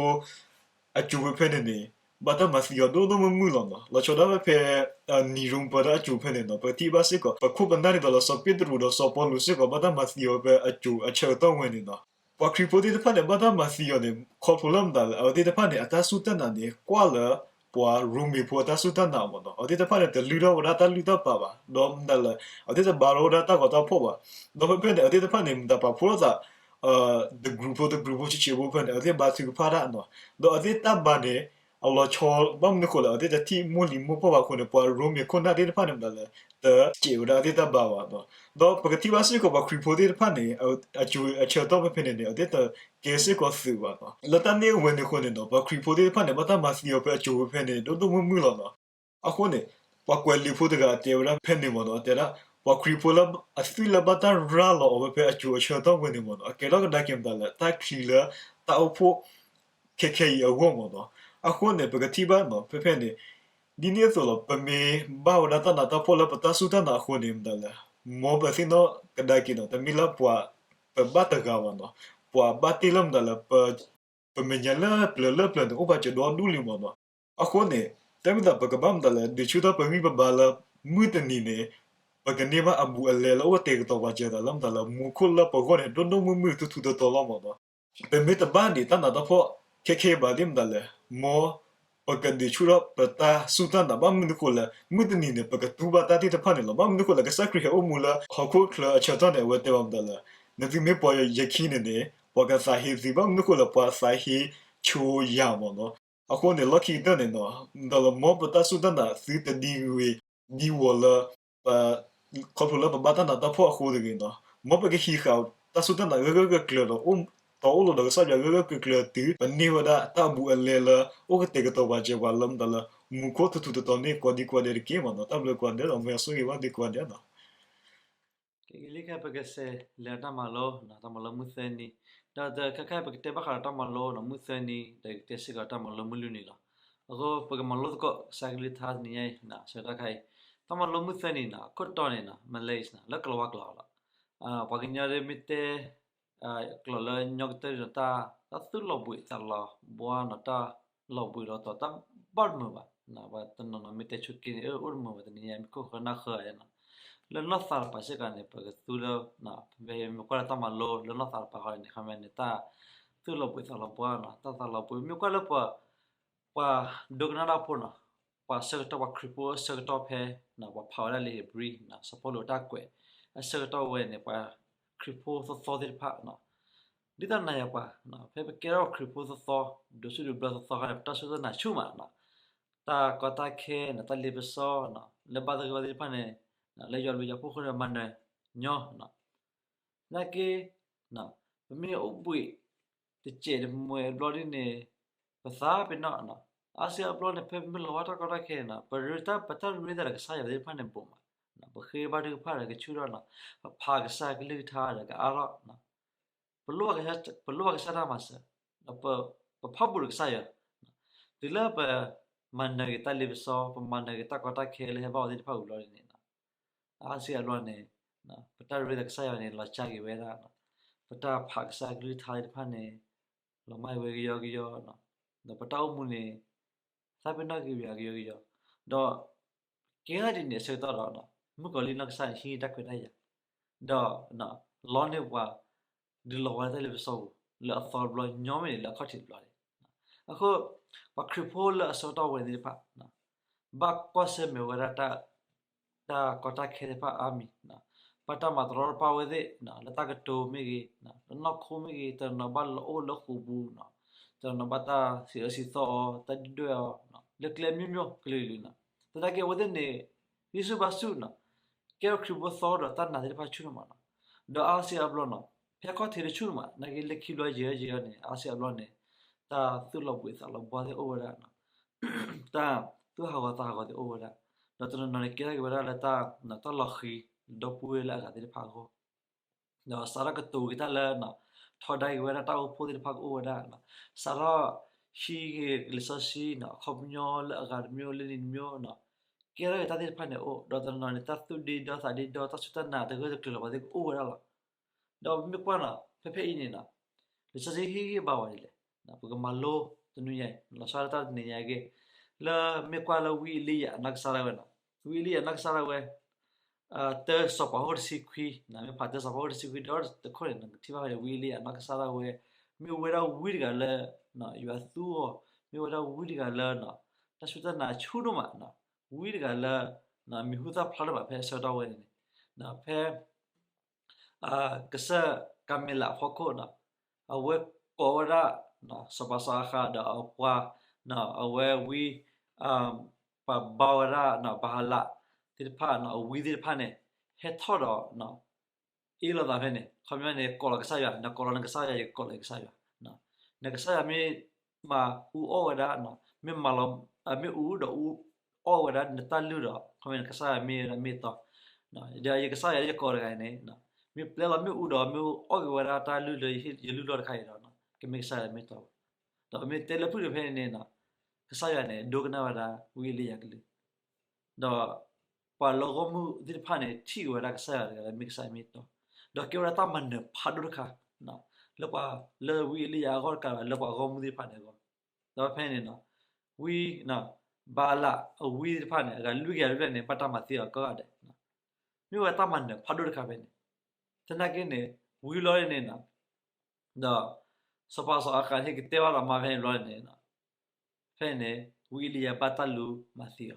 အစိၤဖဲဖဲန့ၣ်န့ၣ် ဘၣ်တၢ်မၤသံအီၤဒိၣ်ဒိၣ်မုၢ်မုၢ်လီၤနီၤ. လီၤဆီဒၣ်ဖဲဖဲ နံၤရိပၢတၢ်အစိၤဖဲန့ၣ်နီၤ ပကထံၣ်ဘၣ်စ့ၢ်ကီး ပခိၣ်ပနၢ်ဒ်သိးလၢစီၤပ့းတရူးဒီးစီၤပီလူးစ့ၢ်ကီး ဘၣ်တၢ်မၤသံအီၤဖဲအစိၤအဆၢကတီၢ်ဝဲန့ၣ်နီၤ. ပှၤခရံာ်ဖိသ့ၣ်တဖၣ်န့ၣ် ဘၣ်တၢ်မၤသံအီၤန့ၣ် ခီဖျိလၢမတၤလဲၣ် အဝဲသ့ၣ်တဖၣ်န့ၣ် အတၢ်စူၢ်တၢ်နာ်န့ၣ် ကွၢ်လၢပှၤရိမ့ၤဖိအတၢ်စူၢ်တၢ်နာ်မ့ၢ်နီၤ. အဝဲသ့ၣ်တဖၣ်န့ၣ် တလုၢ်ထီၣ်ဝဲဒၣ်တၢ်လုၢ်တၢ်ပာ်ဘၣ်, ဒီးမတၤလဲၣ် အဝဲသ့ၣ်တဘါထီၣ်ဝဲဒၣ်တၢ်ဂီၤတၢ်ဖှီၣ်ဘၣ်. ဒီးဖဲဖဲန့ၣ် အဝဲသ့ၣ်တဖၣ်န့ၣ် မတၤပာ်ဖှိၣ်ထီၣ်သး တကရူးဖိတကရူးဖိဆံးဆံးဖိဖဲန့ၣ် အဝဲသ့ၣ်ဘါထုကဖၣ်တၢ်နီၤ. ဒီးအဝဲသ့ၣ်တၢ်ဘါန့ၣ် အလီၤဆီ ဘၣ်မနုၤဃိလဲၣ် အဝဲသ့ၣ်တထံၣ်မိၢ်လံၤမိၢ်ပှၢ်ဘၣ်အဃိန့ၣ် ပှၤရိမ့ၤခိၣ်နၢ်သ့ၣ်တဖၣ်န့ၣ်မတၤလဲၣ် တစဲးဝဲဒၣ်အဝဲသ့ၣ်တၢ်ဘါဘၣ်နီၤ. ဒီးပကထံၣ်ဘၣ်စ့ၢ်ကီး ပှၤခရံာ်ဖိသ့ၣ်တဖၣ်န့ၣ် အစိၤအဆၢကတီၢ်ဖဲဖဲန့ၣ်န့ၣ် အဝဲသ့ၣ်တကဲစ့ၢ်ကီးသုးဘၣ်နီၤ. လၢတၢ်န့ၣ်အဝဲန့ၣ်အဃိန့ၣ်နီၤ ပှၤခရံာ်ဖိသ့ၣ်တဖၣ်န့ၣ် ဘၣ်တၢ်မၤသံအီၤဖဲအစိၤဖဲဖဲန့ၣ် ဒိၣ်ဒိၣ်မုၢ်မုၢ်လီၤနီၤ. အဃိန့ၣ် ပှၤကွဲးလံာ်ဖိတဂၤတဲဝဲဒၣ်ဖဲန့ၣ်မ့ၢ်နီၤ တဲဒၣ် ပှၤခရံာ်ဖိလၢအသွံၣ်လၢဘၣ်တၢ်ရၤလီၤအီၤဝဲဖဲအစိၤအဆၢကတီၢ်ဝဲန့ၣ်မ့ၢ်နီၤ အကဲထီၣ်ကဒါက့ၤမတၤလဲၣ် တၢ်ချံလၢတၢ်အိၣ်ဖှိၣ်ခဲခဲအံၤအဂီၢ်မ့ၢ်နီၤ. အဃိန့ၣ် ပကထံၣ်ဘၣ်နီၤ ဖဲဖဲန့ၣ် ဒ်န့ၣ်အသိးလီၤ ပမ့ၢ်ဘၣ်ဝဲဒၣ်တၢ်နးတၢ်ဖှီၣ်လၢပတၢ်စူၢ်တၢ်နာ်အဃိန့ၣ် မတၤလဲၣ် မ်ပသ့ၣ်နီၣ်ကဒါက့ၤနီၤ တမ့ၢ်လၢပှၤပဘၣ်တဂၤဘၣ်နီၤ ပှၤဘၣ်တ့ၢ်လၢမတၤလဲၣ် ပမဲာ်ညါလၢပျၢၤလၢပျၢၤန့ၣ် အိၣ်ဘၣ်စၢၤဒီဒူၣ်လံမ့ၢ်နီၤ. အဃိန့ၣ် တၢ်မ့ၢ်သးပကဘၣ်မတၤလဲၣ် ဒုးဆူၣ်ထီၣ်ပဂံၢ်ပဘါလၢ မုၢ်တနံၤန့ၣ် ပကန့ၢ်ဘၣ်အဘူးအလဲလၢအိၣ်ကတဲာ်ကတီၤပာ်စၢၤသးလၢမတၤလဲၣ် မူခိၣ်လၢပဂီၢ်န့ၣ် ဒိၣ်ဒိၣ်မုၢ်မုၢ်ထူထူတီတီလီၤမ့ၢ်နီၤ. ပမ့ၢ်တဘၣ်ဒံးတၢ်နးတၢ်ဖှီၣ်ခဲခဲအံၤဘၣ်သ့ၣ်မတၤလဲၣ် မ်ပကဒုးဆူၣ်ထီၣ်ပတၢ်စူၢ်တၢ်နာ် ဘၣ်မနုၤဃိလဲၣ် မုၢ်တနံၤန့ၣ် ပကတူၢ်ဘၣ်တၢ်သ့ၣ်တဖၣ်န့ၣ်လီၤ. ဘၣ်မနုၤဃိလဲၣ် ကစၢ်ခရံာ်ဟဲအိၣ်မူလၢဟီၣ်ခိၣ်ချၢအဆၢကတီၢ်န့ၣ် အဝဲတဲဘၣ်မတၤလဲၣ် နသုမ့ၢ်ပှၤယခံန့ၣ်န့ၣ် ပှၤကသးဟ့သု ဘၣ်မနုၤဃိလဲၣ် ပှၤသးဟ့ဆိယၤမ့ၢ်နီၤ. အဃိန့ၣ် လီၢ်ခံကတၢၢ်န့ၣ်နီၤ မတၤလဲၣ် မ်ပတၢ်စူၢ်တၢ်နာ်သုတဒံဂ့ၤဒံဝီၤလၢ ပ ခီဖျိလၢပဘၣ်တၢ်နးတၢ်ဖှီၣ်အဃိတဂ့ၤနီၤ မ်ပကဟံးဃာ်တၢ်စူၢ်တၢ်နာ်ဂၢၢ်ဂၢၢ်ကျၢၤကျၢၤဒီး အိၣ်တီအိၣ်လိၤဒီးကစၢ်ယွၤဂၢၢ်ဂၢၢ်ကျၢၤကျၢၤတုၤ ပန့ၢ်ဝဲဒၣ်တၢ်အဘူးအလဲလၢအိၣ်ကတဲာ်ကတီၤပာ်စၢၤပှၤလၢမတၤလဲၣ် မူခိၣ်ထူထူတီတီန့ၣ် ကိးဒံကိးဒဲးတက့ၢ်မ့ၢ်နီၤ. တၢ်ဘျုးကိးဂၤဒဲးဒီး မ်ယွၤဆိၣ်ဂ့ၤဘၣ်သုကိးဂၤဒဲးနီၤ. ကလံၤခဲ ပကစးလဲၤတၢ်မၤလိ တၢ်မၤလိမုၢ်သၢနံၤ ဒီးခဲခါအံၤ ပကတဲဘၣ်ဃးဒီးတၢ်မၤလိမုၢ်သၢနံၤ ဒီးကတဲစ့ၢ်ကီးတၢ်မၤလိမုၢ်လွံၢ်နံၤလီၤ. အဃိ ပကမၤလိသကိးကစၢ်ကလုၢ်ကထါတနံၤညါအံၤ ဆၢကတီၢ်ခါအံၤ တၢ်မၤလိမုၢ်သၢနံၤနီၤ အခိၣ်တီန့ၣ်နီၤ malaise နီၤ လၢကလၤဝါကျိာ်လီၤ. ပှၤကညီဒ်မ့ၢ်တဲ ကျိာ်လၢညီကတၢၢ်ဒီး တၢ်သူၣ်လီၤဘှံးသးလီၤဘှါနီၤ တၢ်လီၤဘှံးလီၤတီၤ တၢ်ဘၣ်တမုာ်ဘၣ်. ပှၤတနီၤနီၤမ့ၢ်တဲဆိးက့န့ၣ် အိၣ်တမုာ်ဘၣ် တနံၤညါမ့ၢ်ခိၣ်ဃၢနၢ်ဃၢနီၤ. လၢနီၢ်သးတပၤစ့ၢ်ကီးန့ၣ် ပကသူလၢ ပမ့ၢ်ကွၢ်လၢတၢ်မၤလိလၢနီၢ်သးတပၤဃီန့ၣ် ခီမ့ၢ်န့ၣ် တၢ်သူၣ်လီၤဘှံးသးလီၤဘှါနီၤ တၢ်သးလီၤဘှံး မ့ၢ်ကွၢ်လၢပှၤ ပှၤဒိကနၣ်တၢ်ဖိနီၤ ပှၤဆၢကတီၢ် ပှၤခရံာ်ဖိအဆၢကတီၢ်ဖဲ ပှၤဖးဝဲဒၣ်လံာ်ဧ့ၤဘြံၤ စီၤပီလူးအတၢ်ကွဲး အဆၢကတီၢ်ဝဲန့ၣ် ပှၤခရံာ်ဖိသီသီသ့ၣ်တဖၣ် ဒ်သိးနၤယၤပှၤ ဖဲပကဲထီၣ်ပှၤခရံာ်ဖိသီသီ ဒိးဆူၣ်ဒိးဘျၢသီသီခါန့ၣ် ပတၢ်စူၢ်တၢ်နာ်ဆူၣ်မးနီၤ တၢ်ကီတၢ်ခဲနီၤ တၢ်လ့ပစီနီၤ လၢဘၣ်သဂၢၢ်ဘၣ်သ့ၣ်တဖၣ်န့ၣ် လၢယွၤဘျုးယွၤဖှိၣ်ဃိန့ၣ် မၤနၢၤညီနီၤ နာ်က့ ပမ့ၢ်အိၣ်ဘှံးတစဲးတမှဲးအဘျီဒ်န့ၣ် ပသးပ့ၤနီၣ်နီၤ အါစုအဘျီန့ၣ် ဖဲပမ့ၢ်လီၤဘၣ်တၢ်ကီတၢ်ခဲနီၤ ပရ့တၢ် ပတၢ်ရ့သးဒီးကစၢ်ယွၤသ့ၣ်တဖၣ်န့ၣ်ဘိးမး ပဃ့ဘါထုကဖၣ်ဒီးကဆူၣ်ထီၣ်နီၤ ပဖးကစၢ်ကလုၢ်ကထါဒီးကအါထီၣ် ပလိၣ်ဘၣ်ကစၢ်တၢ်မၤစၢၤ ပဖးဘူးဒီးကစၢ်ယွၤ တုၤလၢပ ပမၤနၢၤက့ၤတၢ်လ့ပစီ, ပမၤနၢၤက့ၤတၢ်ကီတၢ်ခဲလၢဟဲဘၣ်အီၤသ့ၣ်တဖၣ်ဝံၤလီၤန့ၣ်, အါစုအါဘျီန့ၣ် ပတၢ်ရ့သးကစၢ်ယွၤန့ၣ် လီၤစၢ်က့ၤဝဲဒၣ်, ပတၢ်ဖးကစၢ်အကလုၢ်ကထါသ့ၣ်တဖၣ်န့ၣ် လီၤမၢ်က့ၤဝဲကယီကယီ, ဒီးပတၢ်အိၣ်မူန့ၣ် သးပ့ၤနီၣ်က့ၤဝဲကယီကယီ, ဒီး ကဲထီၣ်ဒ်န့ၣ်အဆၢကတီၢ်ဒီး မုၣ်ကီၤလံၢ်နီၢ်ကစၢ်န့ၣ် ဟံးတၢ်ခွဲးတၢ်ယာ်, ဒီး လီန့ၢ်ပှၤ ဒုးလီၤဝဲတၢ်လ့ပစီပူၤ လၢအသီတဘျီညီမ့ၢ်န့ၣ် လၢအခီၣ်ထံးတဘျီန့ၣ်, အဃိ ပှၤခရံာ်ဖိလၢအဆၢကတီၢ်ဝဲန့ၣ်သ့ၣ်တဖၣ် ဘၣ်ကွၢ်ဆၢၣ်မဲာ်ဝဲဒၣ် တၢ်ကီတၢ်ခဲသ့ၣ်တဖၣ်အါမံၤ, ဘၣ်တၢ်မၤတရီတပါဝဲသ့ၣ် လၢတၢ်ကတိၤမ့ၢ်ဂ့ၤ, လၢနီၢ်ခိမ့ၢ်ဂ့ၤ, တနီၤနီၤဘၣ်လီၤအိၣ်လၢဃိာ်ပူၤ, တနီၤနီၤဘၣ်တၢ်စံးအၢစံးသီအီၤ, တၢ်ဒုၣ်ဒွဲၣ်အီၤ, လၢကျဲအမျိုးမျိုးကလုာ်ကလုာ်န့ၣ်, သနာ်က့အဝဲသ့ၣ်န့ၣ် ဂံၢ်ဆူၣ်ဘါဆူၣ်န့ၣ်, ကဲထီၣ်ခရံာ်ဖိသီဒီးတၢ်နာ်သ့ၣ်တဖၣ်ဆူၣ်န့ၣ်မးန့ၣ်, ဒီးအါစုအါဘျီန့ၣ်, ဖဲခီၣ်ထံးတဆူၣ်န့ၣ်မး သနာ်က့လၢခံဘျီယံာ်ယံာ်န့ၣ် အါစုအါဘျီန့ၣ်, တၢ်သူၣ်လီၤဘှံးသးလီၤဘှါသ့ၣ်အိၣ်ဝဲဒၣ် တၢ်သူၣ်ဟးဂီၤသးဟးဂီၤသ့ၣ်အိၣ်ဝဲဒၣ်, ဒီးတနီၤနီၤန့ၣ်ကဲထီၣ်က့ၤဝဲဒၣ်လၢတၢ်, တၢ်လီၤဃံၤ, ဒီပုၢ်ဝဲၢ်လၢအဂၤသ့ၣ်တဖၣ်အဂီၢ်, ဒီးစးထီၣ်ကတိၤက့ၤတၢ်လၢ, ထီဒါက့ၤဝဲဒၣ်တၢ်အိၣ်ဖှိၣ်သ့ၣ်တဖၣ်ကအိၣ်ဝဲဒၣ်, စးထီၣ်ဟံးက့ၤလံာ်စီဆှံန့ၣ် အခီပညီလၢအဂၤတမံၤလၢနံၤတမံၤန့ၣ်, ကဲထီၣ်က့ၤတၢ်သ့ၣ်တဖၣ်န့ၣ်အိၣ်, ဒီးတနီၤနီၤန့ၣ် တၢ်သူၣ်ဒ့ဒီသးဒ့ဒီ တၢ်စူၢ်တၢ်နာ်တဂၢၢ်တကျၢၤလၢၤဘၣ်သ့ၣ်ကအိၣ်ဝဲဒၣ်လီၤ. ဒီးပမ့ၢ်ကွၢ်န့ၣ် ဖဲဖဲအံၤန့ၣ်, လံာ်စီဆှံဟ့ၣ်ဂံၢ်ဘါဝဲဒ်လဲၣ်, ပကမၤလိတနွံညါအံၤ လီၤဆီဒၣ်တၢ်တနံၤညါအံၤက့ၤ, လၢမ့ၢ်ကွၢ်လၢဝံအ့လံယၤအနီၢ်ကစၢ်ဒၣ်ဝဲန့ၣ်, ဝံအ့လံယၤနီၢ်ကစၢ်ဒၣ်ဝဲ တၢစီၤပၤခိၣ်တဆံခွံ, မ့ၢ်ဖးတၢစီၤပၤခိၣ်တဆံခွံဒီတခိၣ်န့ၣ် နကထံၣ်ဘၣ်ဝဲဒၣ်ဝံအ့လံယၤနီၢ်ကစၢ်ဒၣ်ဝဲ, မ့ၢ်ဝဲဒၣ်ဝံတဂၤလၢ, ယွၤသူအီၤ, မ့ၢ်ဝဲဒၣ်ဝံတဂၤလၢ, တၢ်စူၢ်တၢ်နာ်ဆူၣ်ဒိၣ်မး, ဝံတဂၤလၢ, မံၤဟူသၣ်ဖျါဒိၣ်မးဖဲအဆၢကတီၢ်ဝဲန့ၣ်န့ၣ်, ဖဲ ကစၢၢ်ကၤမ့လးအဖီခိၣ်န့ၣ်, အဝဲကိးဝဲဒၣ်, စီၤပၤစီၤအၤဃးဒီးအပှၤ, အဝဲဝံ, ပှၤဘါဝဲဒၣ်, ဘၤအၤလးသ့ၣ်တဖၣ်န့ၣ် အဝံသ့ၣ်တဖၣ်န့ၣ်, ဟဲထီၣ်ဒီး အ့ၣ်လိာ်သးဖဲန့ၣ်, ခီပညီန့ၣ် ကိးလီၤကစၢ်ယွၤ, နကိးလီၤနကစၢ်ယွၤ ယကိးလီၤယကစၢ်ယွၤ, နကစၢ်ယွၤမ့ၢ်မၤအူအီၣ်ဝဲဒၣ်, မ့ၢ်မၤလီၤ, မ့ၢ်အူဒီးအူအီၣ်ဝဲဒၣ်နတၢ်လုၢ်ဒီး ခီပညီနကစၢ်ယွၤမ့ၢ်ဝဲဒၣ်မ့ၢ်တီ, ဒီးယကစၢ်ယွၤလၢယကိးတဂၤအံၤန့ၣ်, မ့ၢ်ပျဲလီၤမ့ၣ်အူဒီးမ့ၢ်အီၣ်က့ၤဝဲဒၣ်တၢ်လုၢ်လၢယလုၢ်လီၢ်တခါအံၤဒီး ကမ့ၢ်ကစၢ်ယွၤမ့ၢ်တီ, ဒီးမ့ၢ်တဲလၢဖုၣ်ဒီးဖဲန့ၣ်န့ၣ်, ကစၢ်ယွၤန့ၣ် ဒိကနၣ်ဝဲဒၣ်ဝံအ့လံယၤကလုၢ် ဒီးပှၤလၢဂီၢ်မုၢ်သ့ၣ်တဖၣ်န့ၣ် ထံၣ်က့ၤဝဲဒၣ်ကစၢ်ယွၤတဂၤလၢမ့ၢ်ကစၢ်ယွၤမ့ၢ်တီ, ဒီးကဲဝဲဒၣ်တၢ်မၤနၢၤဖးဒိၣ်တခါ, လၢပှၤလၢဝံအ့လံယၤအဂီၢ်တကးဘၣ် လၢပှၤဂီၢ်မုၢ်သ့ၣ်တဖၣ်န့ၣ်အဂီၢ်, ဒီးဖဲန့ၣ်, ဝံ, ဘၤအၤလးအဝံသ့ၣ်တဖၣ်န့ၣ် အဂၤလွံၢ်ကယၤတဖျၢၣ်န့ၣ် ဘၣ်တၢ်မၤသံအီၤကိးဂၤဒဲး, မ့ၢ်ဝဲတၢ်မၤနၢၤဖးဒိၣ်တခါဖဲန့ၣ်, သနာ်က့န့ၣ်, ဝံလီၤန့ၣ် ဒီး စီၤပၤစီၤအၤဃးဟ့ၣ်ကတဲဘၣ်ဒီးမါဖဲန့ၣ်ဘျီန့ၣ်, ဖဲန့ၣ် ဝံအ့လံယၤဘၣ်တၢ်လူၤမၤသံအီၤ,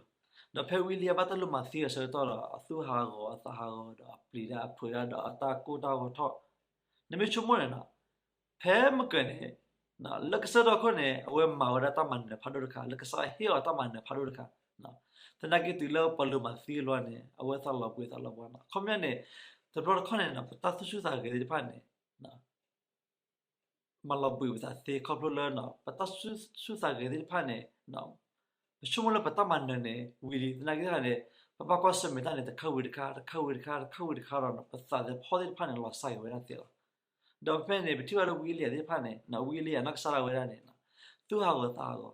ဒီးဖဲဝံအ့လံယၤဘၣ်တၢ်လူၤမၤသံအီၤဆၢကတီၢ်ဒီး အသူၣ်ဟးဂီၤအသးဟးဂီၤဒီးအပျံၤတၢ်အဖုးတၢ်ဒီးအတၢ်ကိၢ်တၢ်ဂီၤထီၣ်, နမ့ၢ်ဆိကမိၣ်န့ၣ်, ဖဲမုၢ်ကၢၤန့ၣ်, လၢကစၢၢ်တီခိၣ်န့ၣ် အဝဲမၤဝဲဒၣ်တၢ်မၤနၢၤဖးဒိၣ်တခါ လၢကစၢ်ယွၤဟ့ၣ်အီၤတၢ်မၤနၢၤဖးဒိၣ်တခါ, သနာ်က့တုၤလၢပှၤလူၤမၤသံအလီၢ်န့ၣ် အဝဲသးလီၤဘှံးသးလီၤဘှါန့ၣ် အခီပညီန့ၣ်, တဘျီတခီၣ်န့ၣ် ပတၢ်သူၣ်ဆူၣ်သးဂဲၤသ့ၣ်တဖၣ်န့ၣ် မၤလီၤဘှံးပသးသ့ခီဖျိလၢ ပတၢ်သူၣ်ဆူၣ်သးဂဲၤသ့ၣ်တဖၣ်န့ၣ်, ပဆိကမိၣ်လၢပတၢ်မၤနၢၤန့ၣ် ဝံၤလံ သနာ်က့န့ၣ်, ပဘၣ်ကွၢ်ဆၢၣ်မဲာ်တၢ်န့ၣ် တခါဝံၤတခါ တခါဝံၤတခါ တခါဝံၤတခါဒီး ပသးသ့ၣ်ဖီသ့ၣ်တဖၣ်န့ၣ် လီၤစၢ်က့ၤဝဲဒၣ်သ့လီၤ. ဒီးဖဲန့ၣ် ပထံၣ်ဘၣ်လၢဝံအ့လံယၤသ့ၣ်တဖၣ်န့ၣ် ဝံအ့လံယၤနီၢ်ကစၢ်ဒၣ်ဝဲဒၣ်န့ၣ် သူၣ်ဟးဂီၤသးဟးဂီၤ,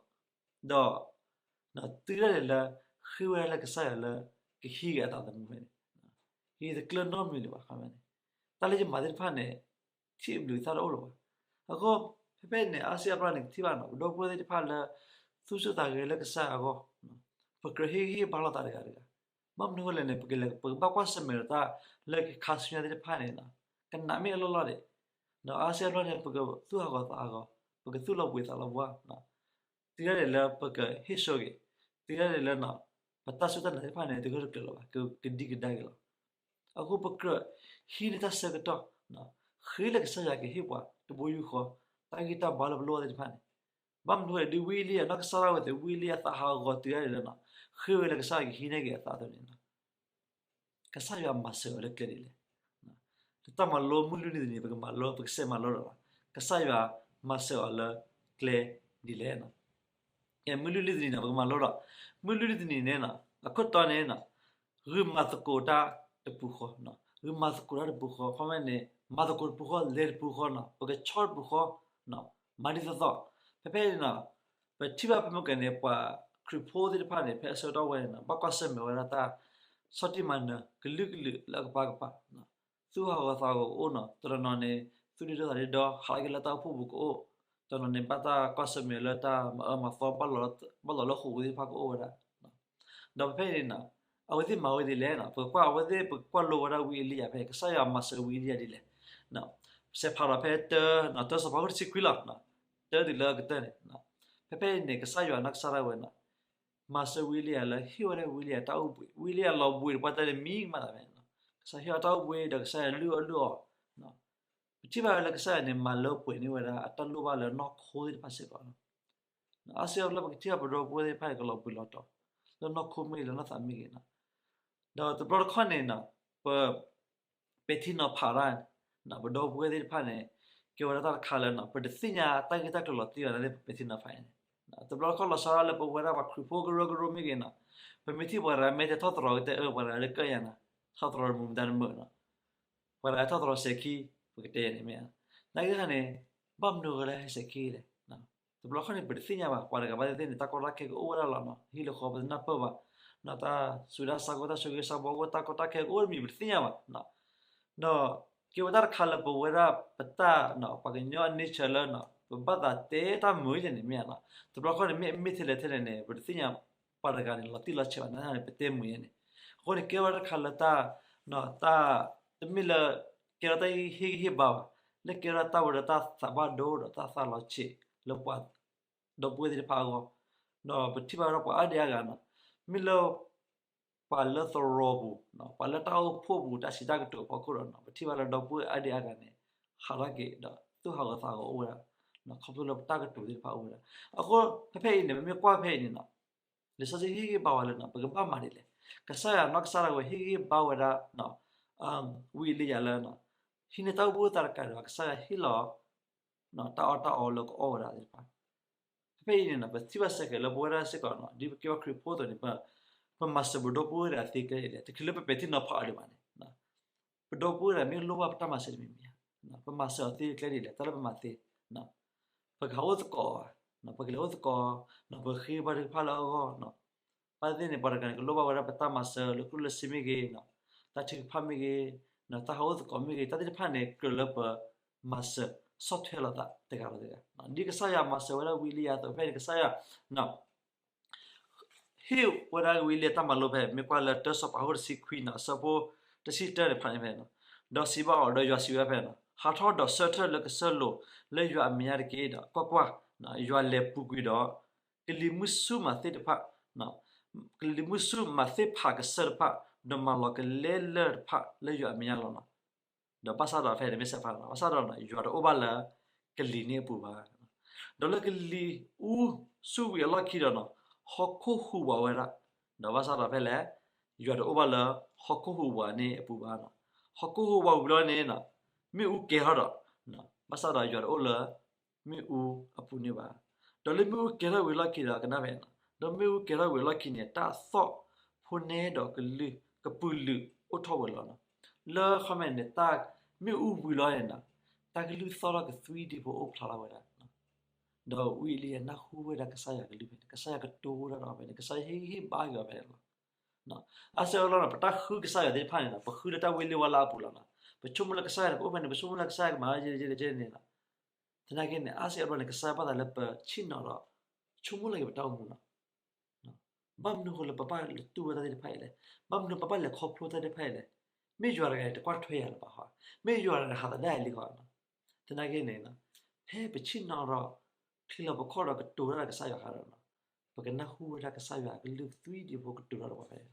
ဒီး တုၤဒၣ်လဲာ်လၢ ဃ့ဝဲဒၣ်လၢကစၢ်ယွၤလၢ ကဟံးက့ၤအသးသမူဖဲန့ၣ်, ယတကျၢၤနီတမံၤလၢၤဘၣ်န့ၣ်, တၢ်လၢယမၤသ့ၣ်တဖၣ်န့ၣ် ထံၣ်အဘျုးအသၣ်တအိၣ်လၢၤဘၣ်. အဃိ ဖဲဖဲန့ၣ် အါစုအါဘျီန့ၣ် ကထံၣ်ဘၣ်န့ၣ် ပဒီပုၢ်ဝဲၢ်သ့ၣ်တဖၣ်လၢ သူၣ်ဆူၣ်သးဂဲၤလၢကစၢ်ယွၤအဂီၢ်, ပကြၢးဟ့ၣ်ဂံၢ်ဟ့ၣ်ဘါလိာ်သးတဂၤတဂၤ, ဘၣ်မနုၤအဃိလဲၣ်န့ၣ် ပကလဲၤ ပကဘၣ်ကွၢ်ဆၢၣ်မဲာ်ဒီးတၢ်လၢကခါဆူညါသ့ၣ်တဖၣ်န့ၣ် ကနးမ့ၢ်အလီၢ်လီၢ်ဒဲး, ဒီးအါစုအါဘျီန့ၣ် ပကသူၣ်ဟးဂီၤသးဟးဂီၤ, ပကသူၣ်လီၤဘှံးသးလီၤဘှါ တုၤဒၣ်လဲာ်လၢပကဟ့ၣ်ဆၢက့ၤ, တုၤဒၣ်လဲာ်လၢ ပတၢ်စူၢ်တၢ်နာ်သ့ၣ်တဖၣ်န့ၣ် တဂၢၢ်တကျၢၤလၢၤဘၣ်, ကဒံကဒါက့ၤလီၤ. အဃိပကြၢးဟံးန့ၢ်တၢ်ဆၢကတီၢ်, ဃ့လၢကစၢ်ယွၤကဟ့ၣ်ပှၤတဘိယူၢ်ဃီ တၢ်ဂံၢ်တၢ်ဘါလၢပလိၣ်ဘၣ်သ့ၣ်တဖၣ်န့ၣ်, ဘၣ်မနုၤဃိလဲၣ် ဒ်ဝံအ့လံယၤနီၢ်ကစၢ်ဒၣ်ဝဲသ့ၣ် ဝံအ့လံယၤသးဟးဂီၤတုၤဒၣ်လဲာ်လၢ ဃ့ဝဲလၢကစၢ်ယွၤကဟံးန့ၢ်က့ၤအသးအသိးန့ၣ် ကစၢ်ယွၤမၤစၢၤအီၤလၢကျဲဒ်လဲၣ်. လၢတၢ်မၤလိမုၢ်လွံၢ်နံၤတနံၤ ပကမၤလိ ပကစဲးမၤလိဒီးလီၤ. ကစၢ်ယွၤမၤစၢၤအီၤလၢကျဲဒ်လဲၣ်. မုၢ်လွံၢ်နံၤတနံၤန့ၣ် ပကမၤလိဒီး မုၢ်လွံၢ်နံၤတနံၤန့ၣ် အခိၣ်တီန့ၣ် ဂုာ်မၤသကိးတၢ်တပူၤဃီ, ဂုာ်မၤသကိးတၢ်တပူၤဃီ ခီမ့ၢ်န့ၣ် မၤသကိးတပူၤဃီ လဲၤတပူၤဃီန့ၣ် ပကဆီၣ်တပူၤဃီ မၤဒ်သိးသိး, ဖဲဖဲန့ၣ် ပထံၣ်ဘၣ်ဖဲမုၢ်ကၢၤန့ၣ် ပှၤ ခရံာ်ဖိသ့ၣ်တဖၣ်န့ၣ် ဖဲအဆၢကတီၢ်ဝဲန့ၣ်နီၤ ဘၣ်ကွၢ်ဆၢၣ်မဲာ်ဝဲဒၣ်တၢ် ဆီၣ်တံၢ်မၤနၢၤကလုာ်ကလုာ်လၢအကပၤကပၤ, သူၣ်ဟးဂီၤသးဟးဂီၤကအိၣ်နီၤ, တနီၤနီၤန့ၣ် သူၣ်ဒ့ဒီသးဒ့ဒီ ဟးထီၣ်က့ၤလၢတၢ်အိၣ်ဖှိၣ်ပူၤကအိၣ်, တနီၤန့ၣ် ဘၣ်တၢ်ကွၢ်ဆၢၣ်မဲာ်လၢတၢ်မၤအၢမၤသီ ဘၣ်လီၤလၢဃိာ်ပူၤသ့ၣ်တဖၣ်ကအိၣ်ဝဲဒၣ် ဒီးဖဲဖဲအံၤန့ၣ်နီၤ အဝဲသ့ၣ်မၤဝဲဒ်လဲၣ်နီၤ, ပကွၢ်အဝဲသ့ၣ် ပကွၢ်လိဝဲဒၣ်ဝံအ့လံယၤဖဲ ကစၢ်ယွၤမၤစၢၤဝံအ့လံယၤဒ်လဲၣ်. ပစဲးဖးဒီးဖဲတၢ တၢစီၤပၤခိၣ်တဆံခွံလီၤ, တၢတုၤလၢကတၢၢ်န့ၣ်, ဖဲဖဲအံၤန့ၣ် ကစၢ်ယွၤနီၢ်ကစၢ်ဒၣ်ဝဲနီၤ မၤစၢၤဝံအ့လံယၤလၢဟ့ၣ်ဝဲဒၣ်ဝံအ့လံယၤတၢ်အိၣ်ဘှံး, ဝံအ့လံယၤလီၤဘှံးတပှၢ်တၢၢ်န့ၣ် မံကမၣ်သးဖဲန့ၣ်နီၤ, ကစၢ်ဟ့ၣ်အီၤတၢ်အိၣ်ဘှံးဒီးကစၢ်ယွၤလုၢ်အီၣ်လုၢ်အီအီၤ ပထံၣ်ဘၣ်ဝဲလၢကစၢ်ယွၤန့ၣ် မၤလၢပှဲၤန့ၢ်ဝဲဒၣ်အတၢ်လိၣ်ဘၣ်လၢနီၢ်ခိသ့ၣ်တဖၣ်စ့ၢ်ကီးလီၤ. အါစုအါဘျီပကထံၣ်ဘၣ်ပဒီပုၢ်ဝဲၢ်သ့ၣ်တဖၣ်န့ၣ် ကလီၤဘှံးလီၤတီၤ လၢနီၢ်ခိမ့ၢ်ဂ့ၤ လၢနီၢ်သးမ့ၢ်ဂ့ၤနီၤ, ဒီးတဘျီတခီၣ်န့ၣ်နီၤ ပ ပဲာ်ထံနီၤဖးတၢ် ပဒီပုၢ်ဝဲၢ်သ့ၣ်တဖၣ်န့ၣ် ကဲဝဲဒၣ်တၢ်တခါလၢနီၤ ပတသ့ၣ်ညါတၢ်ဂ့ၢ်တၢ်ကျိၤလီၤတံၢ်ဘၣ်န့ၣ် ပပဲာ်ထံနီၤဖးန့ၣ်, တဘျီတခီၣ်လီၤဆီဒၣ်လၢပဝဲဒၣ်ပှၤခရံာ်ဖိကရၢကရိမ့ၢ်ဂ့ၤနီၤ, ပမ့ၢ်ထံၣ်ပှၤတဂၤမ့ၢ်တဲထီၣ်သတြီၤကတဲအၢ ပှၤတဂၤလၢကၢၣ်ယၤနီၤ, ထီၣ်သတြီၤတမုာ်မတၤတမုာ်နီၤ ပှၤတဂၤထီၣ်သတြီၤစဲးခံ ပကတဲယၤန့ၣ်မ့ၢ်ဧါ, နာ်က့ခါန့ၣ် ဘၣ်မနုၤဃိလၢဟဲစဲးခံလဲၣ်, တဘျီခီၣ်န့ၣ် ပတသ့ၣ်ညါဘၣ် ပှၤတဂၤဘၣ်သ့ၣ်သ့ၣ်န့ၣ် တၢ်ကီတၢ်ခဲကအိၣ်ဝဲဒၣ်လီၤနီၤ, ဟံၣ်လၢဃီပတနၢ်ပၢၢ်ဘၣ်, တၢ်ဆူးတၢ်ဆါ တၢ်ဆူးဂ့ၤဆါဘီ တၢ်ကီတၢ်ခဲကအိၣ်တမံၤ ပတသ့ၣ်ညါဘၣ် ဒီးကဲဝဲတၢ်တခါလၢပဝဲဒၣ်ပတၢ် ပှၤကညီအ nature လၢ ပဘၣ်သးတဲတၢ်မုာ်ယဲန့ၣ်မ့ၢ်ဧါနီၤ, တဘျီခီၣ်န့ၣ် မ့ၢ်အမ့ၢ်ထဲလဲၣ်ထဲလဲၣ်န့ၣ် ပတသ့ၣ်ညါ ပှၤတဂၤန့ၣ် လီၤတံၢ်လီၤဆဲးဘၣ်န့ၣ် ပတဲမုာ်ယဲန့ၣ်, အဃိန့ၣ် ကဲဝဲတၢ်တခါလၢတၢ် တၢ် တမ့ၢ်လၢ ကဲထီၣ်တၢ်ဟ့ၣ်ဂံၢ်ဟ့ၣ်ဘါဘၣ်, လၢကဲထီၣ်တၢ်ဝဲဒၣ်တၢ်သးဘၣ်ဒိဒီးတၢ်သးလီၤဆဲးလၢပှၤ ဒီပုၢ်ဝဲၢ်သ့ၣ်တဖၣ်အဂီၢ်, ဒီးပထံၣ်ဘၣ်ဝဲဒၣ်ပှၤအါဒံအါဂၤနီၤ, မ့ၢ်လၢ ပှၤလၢသရိာ်ပူၤ, ပှၤလၢတၢ်အိၣ်ဖှိၣ်ပူၤ တၢ်စံးတၢ်ကတိၤအဖီခိၣ်ဒီးနီၤ ပထံၣ်ဘၣ်လၢဒီပုၢ်ဝဲၢ်အါဒံအါဂၤန့ၣ် ဟးထီၣ်က့ၤဒီးသူၣ်ဟးဂီၤသးဟးဂီၤအိၣ်ဝဲဒၣ်, ခီဖျိလၢပတၢ်ကတိၤသ့ၣ်တဖၣ်အိၣ်ဝဲဒၣ်, အဃိဖဲဖဲအံၤန့ၣ် ပမ့ၢ်ကွၢ်ဖဲအံၤန့ၣ်နီၤ, လံာ်စီဆှံဟ့ၣ်ဂံၢ်ဘါဝဲလၢနီၤ ပကဘၣ်မၤဒ်လဲၣ်, ကစၢ်ယွၤနီၢ်ကစၢ်ဒၣ်ဝဲဟ့ၣ်ဂံၢ်ဘါဝဲဒၣ် ဝံအ့လံယၤလၢ ဟံးန့ၢ်တၢ်အိၣ်ဘှံးအိၣ်သါတကးဒံးဘၣ် ကစၢ်ယွၤဟ့ၣ်လီၤ တၢ်အီၣ်တၢ်အီလၢကအီၣ်ဝဲဒၣ်သ့ၣ်တဖၣ်, ဖဲဖဲအံၤန့ၣ်နီၤ ပထံၣ်ဘၣ်စ့ၢ်ကီးလၢပဝဲဒၣ်စ့ၢ်ကီးနီၤ ဒ်ပကဲပှၤခရံာ်ဖိအသိးန့ၣ် ပ ပမၤစၢၤပဒီပုၢ်ဝဲၢ်သ့ၣ်ကဲဒ်လဲၣ် တချုးလၢပပဲာ်ထံနီၤဖးအီၤဒံးဘၣ်န့ၣ်, ပဒီပုၢ်ဝဲၢ်သ့ၣ်မ့ၢ်လိၣ်ဘၣ်ပတၢ်မၤစၢၤတမံၤမံၤဧါ, ပမၤစၢၤအီၤသ့ကျဲဒ်လဲၣ် တၢ်လၢပမၤသ့, ပကဟးအိၣ်သကိး, ပကလဲၤအိၣ်သကိး, ပဃ့ဘါထုကဖၣ်လၢအဂီၢ် ဘၣ်သ့ၣ်သ့ၣ်န့ၣ် ပှၤတဂၤန့ၣ် ကလိၣ်ဘၣ်ဝဲဒၣ်ပတၢ်မၤစၢၤလၢကျိၣ်လၢစ့မ့ၢ်ဂ့ၤ, တၢ်ထုကဖၣ်မ့ၢ်ဂ့ၤ, တၢ်ဟးအိၣ်သကိးမ့ၢ်ဂ့ၤ တၢ်သ့ၣ်တဖၣ်န့ၣ် ကြၢးလၢပမၤစၢၤဆီၣ်ထွဲလိာ်သးတဂၤဒီးတဂၤ, ဒ်ကစၢ်ယွၤမၤစၢၤဝဲဒၣ်ဝံအ့လံယၤအသိး ဖဲန့ၣ် ကစၢ်ယွၤ ဟ့ၣ်ဝဲဒၣ်ဝံအ့လံယၤတၢ်မၤလိဖဲ မ့ၢ်ကွၢ်လၢတၢစီၤပၤခိၣ်တဆံခွံနီၤ အဆၢဖိတဆံတၢန့ၣ်ဖးန့ၣ်ဖဲန့ၣ်, ဒီးစံးဘၣ်အီၤ ဒီးယွၤစံးဝဲဒၣ်ဖဲန့ၣ် ဟးထီၣ်ဒီးဆၢထၢၣ်လၢကဆၢလိာ်လၢယွၤအမဲာ်ညါတက့ၢ်. ဒီးကွၢ်ကွၢ်, ယွၤလဲၤပူၤကွံာ်ဒီး ကလံၤမုၢ်ဆူၣ်မးသ့ၣ်တဖၣ်, ကလံၤမုၢ်ဆူၣ်မးသ့ၣ်ဖးကစၢၢ်တဖၣ်, ဒီးမၤလီၤကလဲလၢၢ်တဖၣ်လၢယွၤအမဲာ်ညါလီၤနီၤ. ဒီးဘၣ်ဆၣ်ဒီးဖဲန့ၣ်မ့ၢ်စဲးဖးလီၤ, ဘၣ်ဆၣ်ဒီး ယွၤတအိၣ်ဘၣ်လၢကလံၤန့ၣ်အပူၤဘၣ်. ဒီးလၢကလံၤအူဆူၣ်ဝံၤအလီၢ်ခံဒီးနီၤ ဟီၣ်ခိၣ်ဟူးဝးဝဲဒၣ်, ဒီးဘၣ်ဆၣ်ဒီးဖဲလဲၣ်, ယွၤတအိၣ်ဘၣ်လၢဟီၣ်ခိၣ်ဟူးဝးန့ၣ်အပူၤဘၣ်နီၤ. ဟီၣ်ခိၣ်ဟူးဝးဝံၤလီၤန့ၣ်နီၤ မ့ၣ်အူကဲၤထီၣ်ဒီး, ဘၣ်ဆၣ်ဒီးယွၤတအိၣ်လၢ မ့ၣ်အူအပူၤန့ၣ်ဘၣ်. ဒီးလၢမ့ၣ်အူကဲၤထီၣ်ဝံၤအလီၢ်ခံဒီးကနၣ်ဖဲနီၤ, ဒီးမ့ၣ်အူကဲၤထီၣ်ဝံၤအလီၢ်ခံန့ၣ် တၢ်သီၣ်ဖိနဲဒီးကလုၢ်ကပုာ်လုာ်အိၣ်ထီၣ်ဝဲလီၤနီၤ. လၢခီမ့ၢ်န့ၣ် တၢ်မ့ၣ်အူဝံၤလီၤန့ၣ်နီၤ တၢ်ကလုၢ်သီၣ်ထီၣ်ကသွံဒံဖိအိၣ်ဖျါထီၣ်ဝဲဒၣ် ဒီးဝံအ့လံယၤနၢ်ဟူဝဲဒၣ်ကစၢ်ယွၤကလုၢ်ဖဲန့ၣ် ကစၢ်ယွၤကတိၤဝဲဒၣ်ဒီးဖဲန့ၣ် ကစၢ်ယွၤဟ့ၣ်ဂံၢ်ဟ့ၣ်ဘါက့ၤအီၤဖဲန့ၣ်လီၤ. အါစုအါဘျီန့ၣ် ပတၢ်ဃုကစၢ်ယွၤသ့ၣ်တဖၣ်န့ၣ်နီၤ ပဃုလၢတၢ်ဝံၤလံဝဲလၢအပူၤလီၤနီၤ. ပဆိကမိၣ်လၢကစၢ်ယွၤန့ၣ် ကအိၣ်ဖဲန့ၣ် ပဆိကမိၣ်လၢကစၢ်ယွၤကမၤယဲယဲန့ၣ်လီၤ. သနာ်က့န့ၣ် အါစုအါဘျီန့ၣ် ကစၢ်ယွၤဘၣ်သးလၢပဆ့ၣ်နီၤဒီး ဆိကမိၣ်လၢက့ၤပတၢ်အိၣ်မူနီၤ. ဘၣ်မနုၤဃိလၢပဘၣ်လဲၤတူၢ်ဝဲတၢ်သ့ၣ်တဖၣ်အံၤလဲၣ်, ဘၣ်မနုၤပဘၣ်လဲၤခီဖျိတၢ်သ့ၣ်တဖၣ်အံၤလဲၣ်. မ့ၢ်ယွၤတဂၤန့ၣ် တကွၢ်ထွဲယၤလၢၤဘၣ်ဟီ, မ့ၢ်ယွၤတဂၤန့ၣ် ဟးသဒၣ်ယၤလံဃီနီၤ. သနာ်က့န့ၣ် ဖဲပဆ့ၣ်နီၤဒီး ချံလီၤပခီၣ်ဒီးကတိၤတၢ်ဒီးကစၢ်ယွၤအခါဒီးနီၤ ပကနၢ်ဟူဝဲဒၣ်ကစၢ်ယွၤအကလုၢ်သွံဒံဖိကတိၤတၢ်ဒီးပှၤဖဲ ဟ့ၣ်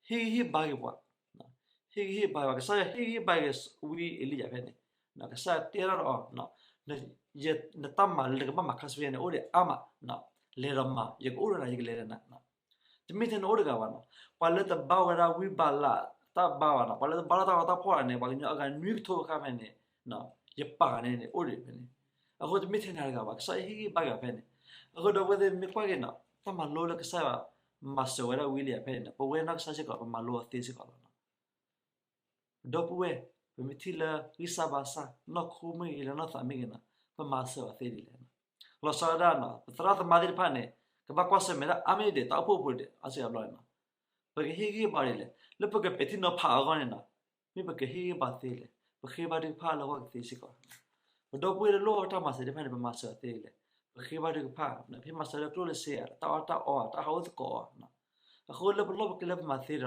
ဂံၢ်ဟ့ၣ်ဘါက့ၤပှၤ, ဟ့ၣ်ဂံၢ်ဟ့ၣ်ဘါက့ၤပှၤ, ကစၢ်ယွၤဟ့ၣ်ဂံၢ်ဟ့ၣ်ဘါက့ၤဝံအ့လံယၤဖဲန့ၣ်, ကစၢ်ယွၤတဲထီၣ်ဒီးအီၤ, နတၢ်မၤလၢနကဘၣ်မၤခါဆူညါန့ၣ် အိၣ်ဒီးအါမး, လဲၤဒီးမၤ, ယကအိၣ်ဒီးနၤ ယကလဲၤဒီးနၤ တမ့ၢ်ထဲနအိၣ်တဂၤဘၣ်နီၤ, ပှၤလၢတဘါဝဲဒၣ်ဝံဘၤလးတၢ်ဘါဘၣ်နီၤ, ပှၤလၢတဘါထီၣ်တၢ်ဂီၤတၢ်ဖီၣ်န့ၣ် ပှၤကညီအဂၤနွံကထိအခါဖဲန့ၣ်, ယပာ်ဂၤန့ၣ်န့ၣ် အိၣ်ဒံးဖဲန့ၣ်, အဃိတမ့ၢ်ထဲနၤတဂၤဘၣ်, ကစၢ်ယွၤဟ့ၣ်ဂံၢ်ဘါက့ၤဖဲန့ၣ်, အဃိဒီပုၢ်ဝဲၢ်သ့ၣ်မ့ၢ်ကွၢ်က့ၤနီၤ တၢ်မၤလိလၢကစၢ်ယွၤမၤစၢၤဝဲဒၣ်ဝံလံယၤဖဲန့ၣ် ပဝဲနီၢ်ကစၢ်စ့ၢ်ကီး ပမၤလိအီၤသ့စ့ၢ်ကီးလီၤနီၤ. ဒီပုၢ်ဝဲၢ်, ပမ့ၢ်ထံၣ်လၢဂံၢ်စၢ်ဘါစၢ် နီၢ်ခိမ့ၢ်ဂ့ၤ လၢနီၢ်သးမ့ၢ်ဂ့ၤနီၤ ပမၤစၢၤအီၤသ့ဒ်လဲၣ်. လီၤဆီဒၣ်နီၤ ပသရၣ်သမါသ့ၣ်တဖၣ်န့ၣ် ကဘၣ်ကွၢ်ဆၢၣ်မဲာ်တၢ်အါမ့ၢ်ဒဲး တၢ်အိၣ်ဖှိၣ်ပူၤဒဲး အါစုအါဘျီန့ၣ်လီၤ. ပကဟ့ၣ်ဂံၢ်ဟ့ၣ်ဘါဒ်လဲၣ်, လၢပကပဲာ်ထံနီၤဖးအဂီၢ်န့ၣ်လီၤ. မ့ၢ်ပကဟ့ၣ်ဂံၢ်ဟ့ၣ်ဘါသ့လဲၣ်, ပဃ့ဘါထုကဖၣ်လၢအဂီၢ်ကသ့စ့ၢ်ကီး, ပဒီပုၢ်ဝဲၢ်လၢလိၣ်ဘၣ်တၢ်မၤစၢၤသ့ၣ်တဖၣ်န့ၣ် ပမၤစၢၤအီၤသ့လဲၣ်, ပဃ့ဘါထုကဖၣ်, ပဟ့ၣ်မၤစၢၤလၢကျိၣ်လၢစ့ဧါ, တၢ်အီၣ်တၢ်အီဧါ, တၢ်ဟးအိၣ်သကိးဧါ. အဃိလၢပလီၢ်ပကျဲလၢပမၤသ့ဒီး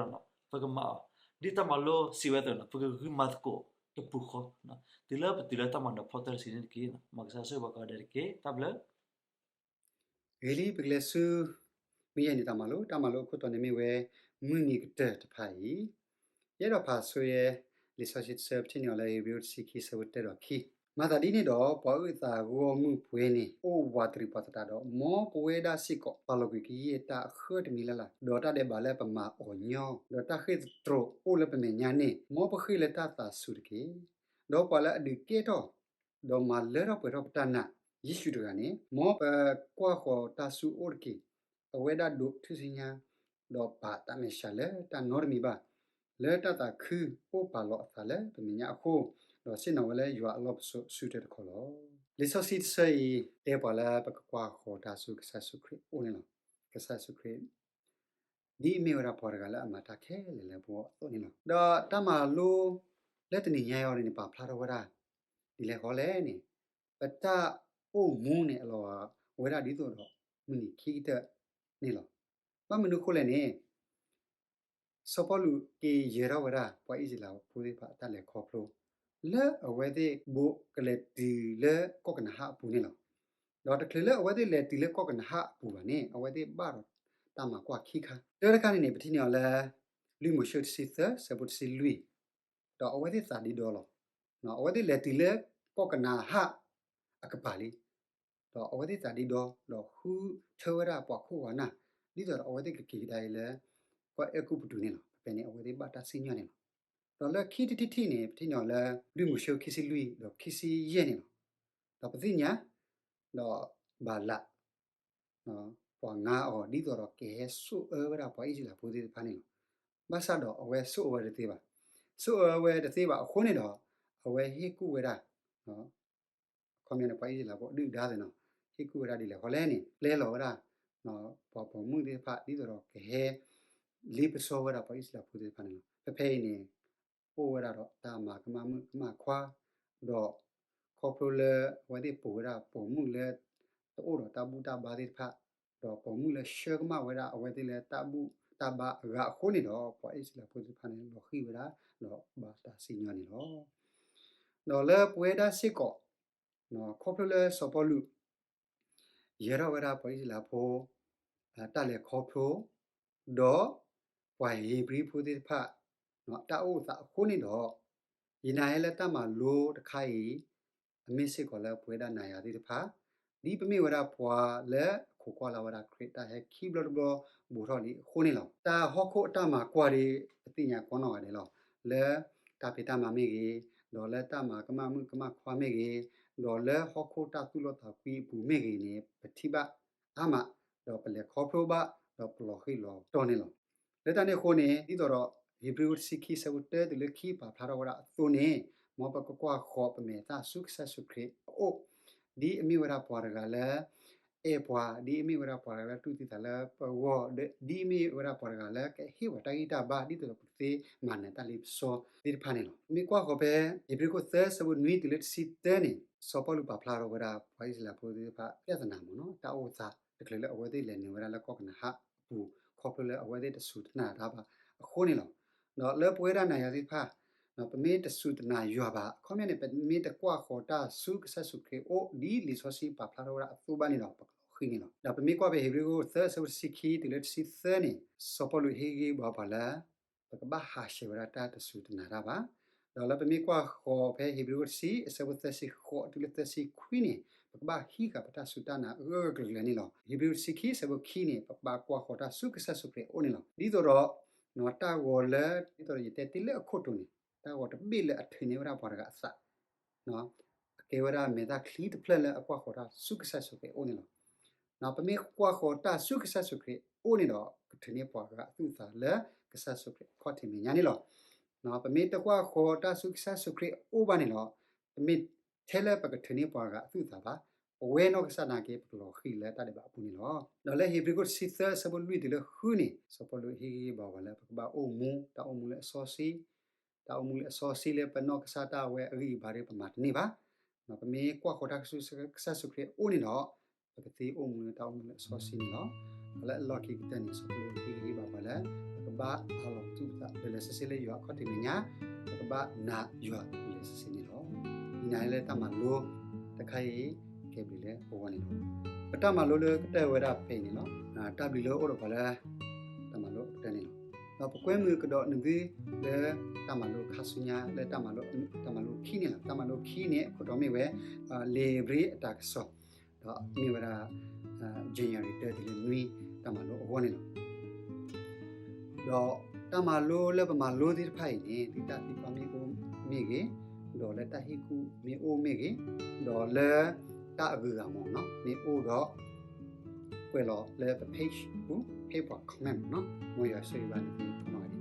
ပကမၤအီၤ, ဒ်တၢ်မၤလိစံးဝဲအသိးန့ၣ်လီၤ, ပကဂုာ်မၤသကိးတပူၤဃီ, တုၤလၢပတုၤလၢတၢ်မၤနၢၤဖီတၢၢ်တဆံန့ၣ်တက့ၢ်. မ်ကစၢ်ဆိၣ်ဂ့ၤပှၤကိးဂၤဒဲးတက့ၢ်. တၢ်ဘျုး ဂ့ၤလံ ပကလဲၤဆူ မုၢ်ယဲၢ်နံၤတၢ်မၤလိ, တၢ်မၤလိအခိၣ်တီန့ၣ်မ့ၢ်ဝဲ မုၢ်နံၤကတၢၢ်တဖၣ်အံၤ, ယအဲၣ်ဒိးဖးဆိယဲ လံာ်စီဆှံတဆၢ ပထံၣ်န့ၢ်အီၤလၢ ဧ့ၤဘြံၤတဆံခံ ဆၢဖိတၢဒီးခံ, မၤသးဒ်န့ၣ်ဒီး ပှၤအုၣ်သးဂီၢ်မုၢ်ပှဲၤန့ၣ် အိၣ်ဝးတရံးပှၤသတးဒီး မ်ပဝဲဒၣ်စ့ၢ်ကီး ပာ်လီၤကွံာ်ကယဲၢ်တၢ်အဃၢတမံၤလၢ်လၢ်, ဒီးတၢ်ဒဲးဘးလၢပမၤအီၤညီ, ဒီးတၢ်ဃ့ၢ်သတြိာ်အိၣ်လၢပမဲာ်ညါန့ၣ် မ်ပဃ့ၢ်လၢတၢ်သးစူၤတက့ၢ်. ဒီးပှၤလၢအဒုးကဲထီၣ် ဒီးမၤလၢထီၣ်ပှဲၤထီၣ်ပတၢ်နာ် ယ့ၣ်ၡူးတဂၤန့ၣ် မ်ပကွၢ်ဃီၤတၢ်ဆူအအိၣ်တက့ၢ်. အဝဲဒၣ်ဒိးထူၣ်စုညါ ဒီးပာ်တၢ်မဲာ်ဆှးလၢတၢ်နီတမံၤဘၣ်, လၢတၢ်သးခုအိၣ်ပာ်လီၤအသးလၢပမဲာ်ညါအဃိ, ဒီးဆ့ၣ်နီၤဝဲလၢယွၤအလီၢ်ပစိာ်ဆူတၢတခီလီၤ. လံာ်စီဆှံတဆၢအံၤ တဲပှၤလၢပကကွၢ်ဃီၤတၢ်ဆူကစၢ်ယ့ၣ်ၡူးခရံာ်အအိၣ်န့ၣ်လီၤ. ကစၢ်ယ့ၣ်ၡူးခရံာ် ဒ်အမ့ၢ်ဝဲဒၣ်ပှၤတဂၤလၢအမၤတၢ်ခဲလၢာ်လၢပဂီၢ်အသိးန့ၣ်လီၤ. ဒီးတၢ်မၤလိလၢတနံၤညါအံၤန့ၣ် ပာ်ဖျါထီၣ်ဝဲဒၣ် ဒ်လဲၣ်ဃီလဲၣ်န့ၣ်, ပတၢ်အိၣ်မူန့ၣ် အလီၤဝဲဒၣ်ဒ်သိးဒီး မုၢ်နံၤခံကတၢၢ်န့ၣ်လီၤ. ဘၣ်မနုၤအဃိလဲၣ်န့ၣ် စီၤပီလူးက့ၤယဲၤထီၣ်ဝဲဒၣ် ပှၤအံၣ်စရ့လးဖိသ့ၣ်တဖၣ်အတၢ်လဲၤခီဖျိ လၢအဝဲသ့ၣ်ဘိးကလဲၤတုၤလၢကီၢ်ကနၤအၣ်အပူၤန့ၣ်လီၤ. ဒီးတချုးလၢအဝဲသ့ၣ်လဲၤတုၤလၢကီၢ်ကနၤအၣ်အပူၤဘၣ်န့ၣ် အဝဲသ့ၣ်ဘၣ်ဒီးတၢ်မၤကွၢ်ခံခါ, တၢတခါန့ၣ်န့ၣ် ပထံၣ်န့ၢ်အီၤလၢ လွံၢ်မိၤၡ့တဆံသၢ ဆၢဖိတဆံလွံၢ်, ဒီးအဝဲသ့ၣ်သးဒ့ဒီလီၤ. အဝဲသ့ၣ်လဲၤတုၤလၢကီၢ်ကနၤအၣ်အကပၤလံ ဒီးအဝဲသ့ၣ်သးဒ့ဒီ ဒီးဃုထၢဝဲဒၣ်ပှၤခိၣ်ပှၤနၢ် ဒ်သိးဒီးအဝဲသ့ၣ်ကက့ၤကဒါအံၤလၢ ကီၢ်အဲၤကူပတူးန့ၣ်လီၤ. ဖဲန့ၣ် အဝဲသ့ၣ်ဘၣ်တၢ်စံၣ်ညီၣ်န့ၣ်လီၤ. ဒီးလၢခံထံၣ်တထံၣ်န့ၣ် ပထံၣ်န့ၢ်အီၤလၢ လွံၢ်မိၤၡ့ခံဆံလွံၢ်ဒီးခံဆံယဲၢ်န့ၣ်လီၤ. ဒီးပသ့ၣ်ညါ ဒီးဘၤလး ပှၤငါအီၤ ဒ်သိးဒီးကဟဲဆိၣ်အၢဝဲဒၣ်ပှၤအံၣ်စရ့လးဖိသ့ၣ်တဖၣ်န့ၣ်လီၤ. ဘၣ်ဆၣ်ဒီးအဝဲဆိၣ်အၢဝဲတသ့ဘၣ်. ဆိၣ်အၢဝဲတသ့ဘၣ်အဃိန့ၣ်ဒီး အဝဲဟ့ၣ်ကူၣ်ဝဲဒၣ် အခီပညီန့ၣ် ပှၤအံၣ်စရ့လးဖိဒုၣ်ဒါသ့ၣ်နီၤ ဟ့ၣ်ကူၣ်ဝဲဒၣ်ဒ်လဲၣ်ဃီလဲၣ်န့ၣ် ပျဲလီၤဝဲဒၣ် ပှၤပိာ်မုၣ်သ့ၣ်တဖၣ် ဒ်သိးဒီးကဟဲ လ့ပစီဝဲဒၣ်ပှၤအံၣ်စရ့လးဖိသ့ၣ်တဖၣ်န့ၣ်လီၤ. ဖဲဖဲအံၤန့ၣ် အိၣ်ဝဲဒၣ်ဒီးတၢ်မၤကမၣ်မုၣ်ကမၣ်ခွါ ဒီးခီဖျိလၢအဝဲသ့ၣ်ပိာ်ဝဲဒၣ်ပိာ်မုၣ်လၢ တအိၣ်ဒီးတၢ်ဘူၣ်တၢ်ဘါသ့ၣ်တဖၣ် ဒီးပိာ်မုၣ်လၢဆှၢကမၣ်ဝဲဒၣ်အဝဲသ့ၣ်လၢတၢ်ဘူၣ်တၢ်ဘါအဂၤအဃိန့ၣ်ဒီး ပှၤအံၣ်စရ့လးဖိသ့ၣ်တဖၣ်န့ၣ် လီၤဃံၤဝဲဒၣ် ဒီးဘၣ်တၢ်စံၣ်ညီၣ်န့ၣ်လီၤ. ဒီးလၢပဝဲဒၣ်စ့ၢ်ကီး ခီဖျိလၢစီၤပီလူး ယဲၤထီၣ်ဝဲဒၣ်ပှၤအံၣ်စရ့လးဖိ တၢ်လဲၤခီဖျိ ဒီးပှၤဧ့ၤဘြံၤဖိသ့ၣ်တဖၣ် တၢ်အိၣ်သးအဃိန့ၣ်ဒီး ယနာ်ဟဲလၢတၢ်မၤလိတခါအံၤ အမ့ၢ်စ့ၢ်ကီးလၢပဝဲဒၣ်နၤယၤသ့ၣ်တဖၣ် ဒ်ပမ့ၢ်ဝဲဒၣ်ပှၤလၢအခိးကွၢ်လၢ်ဝဲဒၣ်ခရံာ်တၢ်ဟဲခံဘျီတဘျီဘူးထီၣ်လံအဃိန့ၣ်လီၤ. တၢ်ဟီၣ်ခိၣ်အတၢ်မၤကွၢ်ဒီး ပသ့ၣ်ညါကိးနီၢ်ဂၤဒဲးလီၤ. လၢတၢ်ဖံးတၢ်မၤမ့ၢ်ဂ့ၤ, ဒီးလၢတၢ်မၤကမၣ်မုၣ်ကမၣ်ခွါမ့ၢ်ဂ့ၤ, ဒီးလၢဟီၣ်ခိၣ်တၢ်သူၣ်လီသးကွံအပူၤမ့ၢ်ဂ့ၤန့ၣ် ပထံၣ်ဘၣ်အါမး, ဒီးပလဲၤခီဖျိဘၣ်, ဒီးပလီၤဃံၤလီၤတီၢ်န့ၣ်လီၤ. လၢတၢ်န့ၣ်အဃိန့ၣ် ဒ်သိးဒီး ဧ့ၤဘြံၤတဆံခံ ဆၢဖိတၢတုၤလၢခံပာ်ဖျါထီၣ်ဝဲဒၣ်အသိးန့ၣ်, မ်ပကကွၢ်ဃီၤပမဲာ်သၣ်ဆူကစၢ်ယ့ၣ်ၡူးခရံာ်အအိၣ်, ဒ်အမ့ၢ်ဝဲဒၣ်ပှၤတဂၤလၢ အဲၣ်ပှၤ, ဒ်အမ့ၢ်ဝဲဒၣ်ပှၤတဂၤလၢတူၢ်သံသးလၢပဂီၢ်, ဒ်အမ့ၢ်ဝဲဒၣ်ပှၤတဂၤလၢကဟ့ၣ်ပှၤတၢ်ဂံၢ်တၢ်ဘါ ဒ်သိးဒီးပကသ့မၤနၢၤတၢ်လ့ပစီသ့ၣ်တဖၣ်န့ၣ်လီၤ. မ့ၢ်ကွၢ်ဃီၤဖဲ ဧ့ၤဘြံၤခိၣ်သၢ ဆၢဖိနွံတုၤလၢတဆံသၢန့ၣ်, စီၤပီလူးပာ်ဖျါထီၣ်ဝဲဒၣ် ပှၤအံၣ်စရ့လးဖိသ့ၣ်တဖၣ် ပြဿနာမ့ၢ်နီၤ တၢ်အိၣ်သး တချုးလၢအဝဲသ့ၣ်လဲၤနုာ်ဝဲဒၣ်လၢကီၢ်ကနၤအၣ်အပူၤ ခီဖျိလၢအဝဲသ့ၣ်တစူၢ်တနာ်တၢ်ဘၣ်အဃိန့ၣ်လီၤ. ဒီးလၢပဝဲဒၣ်နၤယၤသ့ၣ်တဖၣ် ပမ့ၢ်တစူၢ်တနာ်ယွၤဘၣ် အခီပညီန့ၣ် ပမ့ၢ်တကွၢ်ဃီၤတၢ်ဆူကစၢ်ယ့ၣ်ၡူးခရံာ်အအိၣ် ဒ်လံာ်စီဆှံပာ်ဖျါထီၣ်ဝဲဒၣ်အသိးဘၣ်န့ၣ်ဒီး ပကလီၤဃံၤန့ၣ်လီၤ. ဒီးပမ့ၢ်ကွၢ်ဖဲဧ့ၤဘြံၤခိၣ်သၢ ဆၢဖိတဆံခံတုၤလၢတဆံသၢန့ၣ်, စီၤပီလူးဟ့ၣ်ဂံၢ်ဘါပှၤလၢ ပကဘၣ်ဟးဆှဲးဝဲဒၣ်တၢ်တစူၢ်တနာ်တၢ်ဘၣ်. ဒီးလၢပမ့ၢ်ကွၢ်ဃီၤဖဲဧ့ၤဘြံၤခိၣ်တဆံ အဆၢဖိသၢဆံဃိးတုၤလၢသၢဆံခွံန့ၣ်, ပကဘၣ်ဟံးဃာ်ပတၢ်စူၢ်တၢ်နာ်အဂၢၢ်အကျၢၤကျၢၤန့ၣ်လီၤ. ဧ့ၤဘြံၤတဆံခံ ဆၢဖိခံန့ၣ် ပကဘၣ်ကွၢ်ဃီၤတၢ်ဆူကစၢ်ယ့ၣ်ၡူးခရံာ်အအိၣ်န့ၣ်လီၤ. ဒ်သိးဒီး တၢ်ဂီၤလၢ ဒ်သိးဒီးယတဲတ့ၢ်လၢအခိၣ်တိၤန့ၣ်, တၢ်ဂီၤတဘ့ၣ်လၢအထုးန့ၢ်ဝဲဒၣ်ပှၤတဂၤအသး အကဲဝဲဒၣ်မဲာ်သၣ်ချံတဖျၢၣ်လၢအကွၢ်ဃီၤတၢ်ဆူကစၢ်ယ့ၣ်ၡူးခရံာ်အအိၣ်န့ၣ်လီၤ. ပမ့ၢ်ကွၢ်ဃီၤတၢ်ဆူကစၢ်ယ့ၣ်ၡူးခရံာ်အအိၣ်န့ၣ်ဒီး ကထုးန့ၢ်ပှၤဂၤအသူၣ်အသးလၢကစၢ်ယ့ၣ်ၡူးခရံာ်အခီၣ်ထံးမဲာ်ညါန့ၣ်လီၤ. ပမ့ၢ်တကွၢ်ဃီၤတၢ်ဆူကစၢ်ယ့ၣ်ၡူးခရံာ်အအိၣ်ဘၣ်န့ၣ်ဒီး ပမ့ၢ်ထဲလၢပကထုးန့ၢ်ပှၤဂၤအသူၣ်အသးဘၣ်, ပဝဲနီၢ်ကစၢ်နာ်က့ ပကလီၤဃံၤလၢတၢ်ဒဲးဘးအပူၤန့ၣ်လီၤ. ဒီးလၢဧ့ၤဘြံၤခိၣ်တဆံသၢ အဆၢဖိလွံၢ်တုၤလၢဃုန့ၣ် စီၤပီလူးဟ့ၣ်ဂံၢ်ဟ့ၣ်ဘါပှၤလၢ ပကဘၣ်အိၣ်မူ တၢ်အိၣ်မူလၢအစီဆှံ, တၢ်အိၣ်မူလၢအစီဆှံလၢပနီၢ်ကစၢ်ဒၣ်ဝဲအဂံၢ်အဘါဒီး ပမၤတန့ၢ်ဘၣ်. ပမ့ၢ်ကွၢ်ဃီၤတၢ်ကစူၢ်ကစၢ်ယ့ၣ်ၡူးခရံာ်အအိၣ်န့ၣ်ဒီး ပကသ့အိၣ်မူလၢတၢ်အိၣ်မူလၢအစီဆှံန့ၣ်လီၤ. ဒီးလၢအလီၢ်ခံကတၢၢ်န့ၣ် စီၤပီလူးဟ့ၣ်ဂံၢ်ဟ့ၣ်ဘါပှၤလၢ ပကဘၣ်အးလီၤပသူၣ်ပသး ဒီးလဲၤဆ့ဆ့လၢယွၤအခီၣ်ထံးမဲာ်ညါ, ပကဘၣ်နာ်ယွၤဒီးလဲၤဆ့ဆ့န့ၣ်လီၤ. ဒ်န့ၣ်လၢတၢ်မၤလိတခါအံၤ ကဲဘျုးလၢပဂီၢ်န့ၣ်လီၤ. ပတၢ်မၤလိလၢကတၢၢ်ဝဲဒၣ်ဖဲအံၤန့ၣ်လီၤ. တၢ်ဘျုးလၢအိၣ်ဒီးပှၤလၢ တၢ်မၤလိအကတၢၢ်န့ၣ်လီၤ. ဒီးပကွဲမုာ်ကဒီးနသုလၢ တၢ်မၤလိခါဆူညါလၢ တၢ်မၤလိခံန့ၣ်လီၤ. တၢ်မၤလိခံန့ၣ် အခိၣ်တီမ့ၢ်ဝဲ လံာ်ဧ့ၤဘြံၤအတၢ်ကစီၣ်, ဒီးမ့ၢ်ဝဲဒၣ် January တၢတုၤလၢနွံ တၢ်မၤလိအဂီၢ်န့ၣ်လီၤ. ဒီးတၢ်မၤလိလၢပမၤလိသ့ၣ်တဖၣ်အံၤန့ၣ် သုတၢ်သံကွၢ်မ့ၢ်အိၣ်မ့ၢ်ဂ့ၤ, ဒီးလၢတၢ်ဟ့ၣ်ကူၣ်မ့ၢ်အိၣ်မ့ၢ်ဂ့ၤ, ဒီးလၢတၢ်အဂုၤအဂၤမ့ၢ်နီၤ မ့ၢ်အိၣ်ဒီး ကွဲးလီၤလၢပ page ပူၤ ဟ့ၣ်ပှၤ comment မ့ၢ်နီၤ. မ်ယွၤဆိၣ်ဂ့ၤဘၣ်နသုနီၢ်ဂၤဒဲး.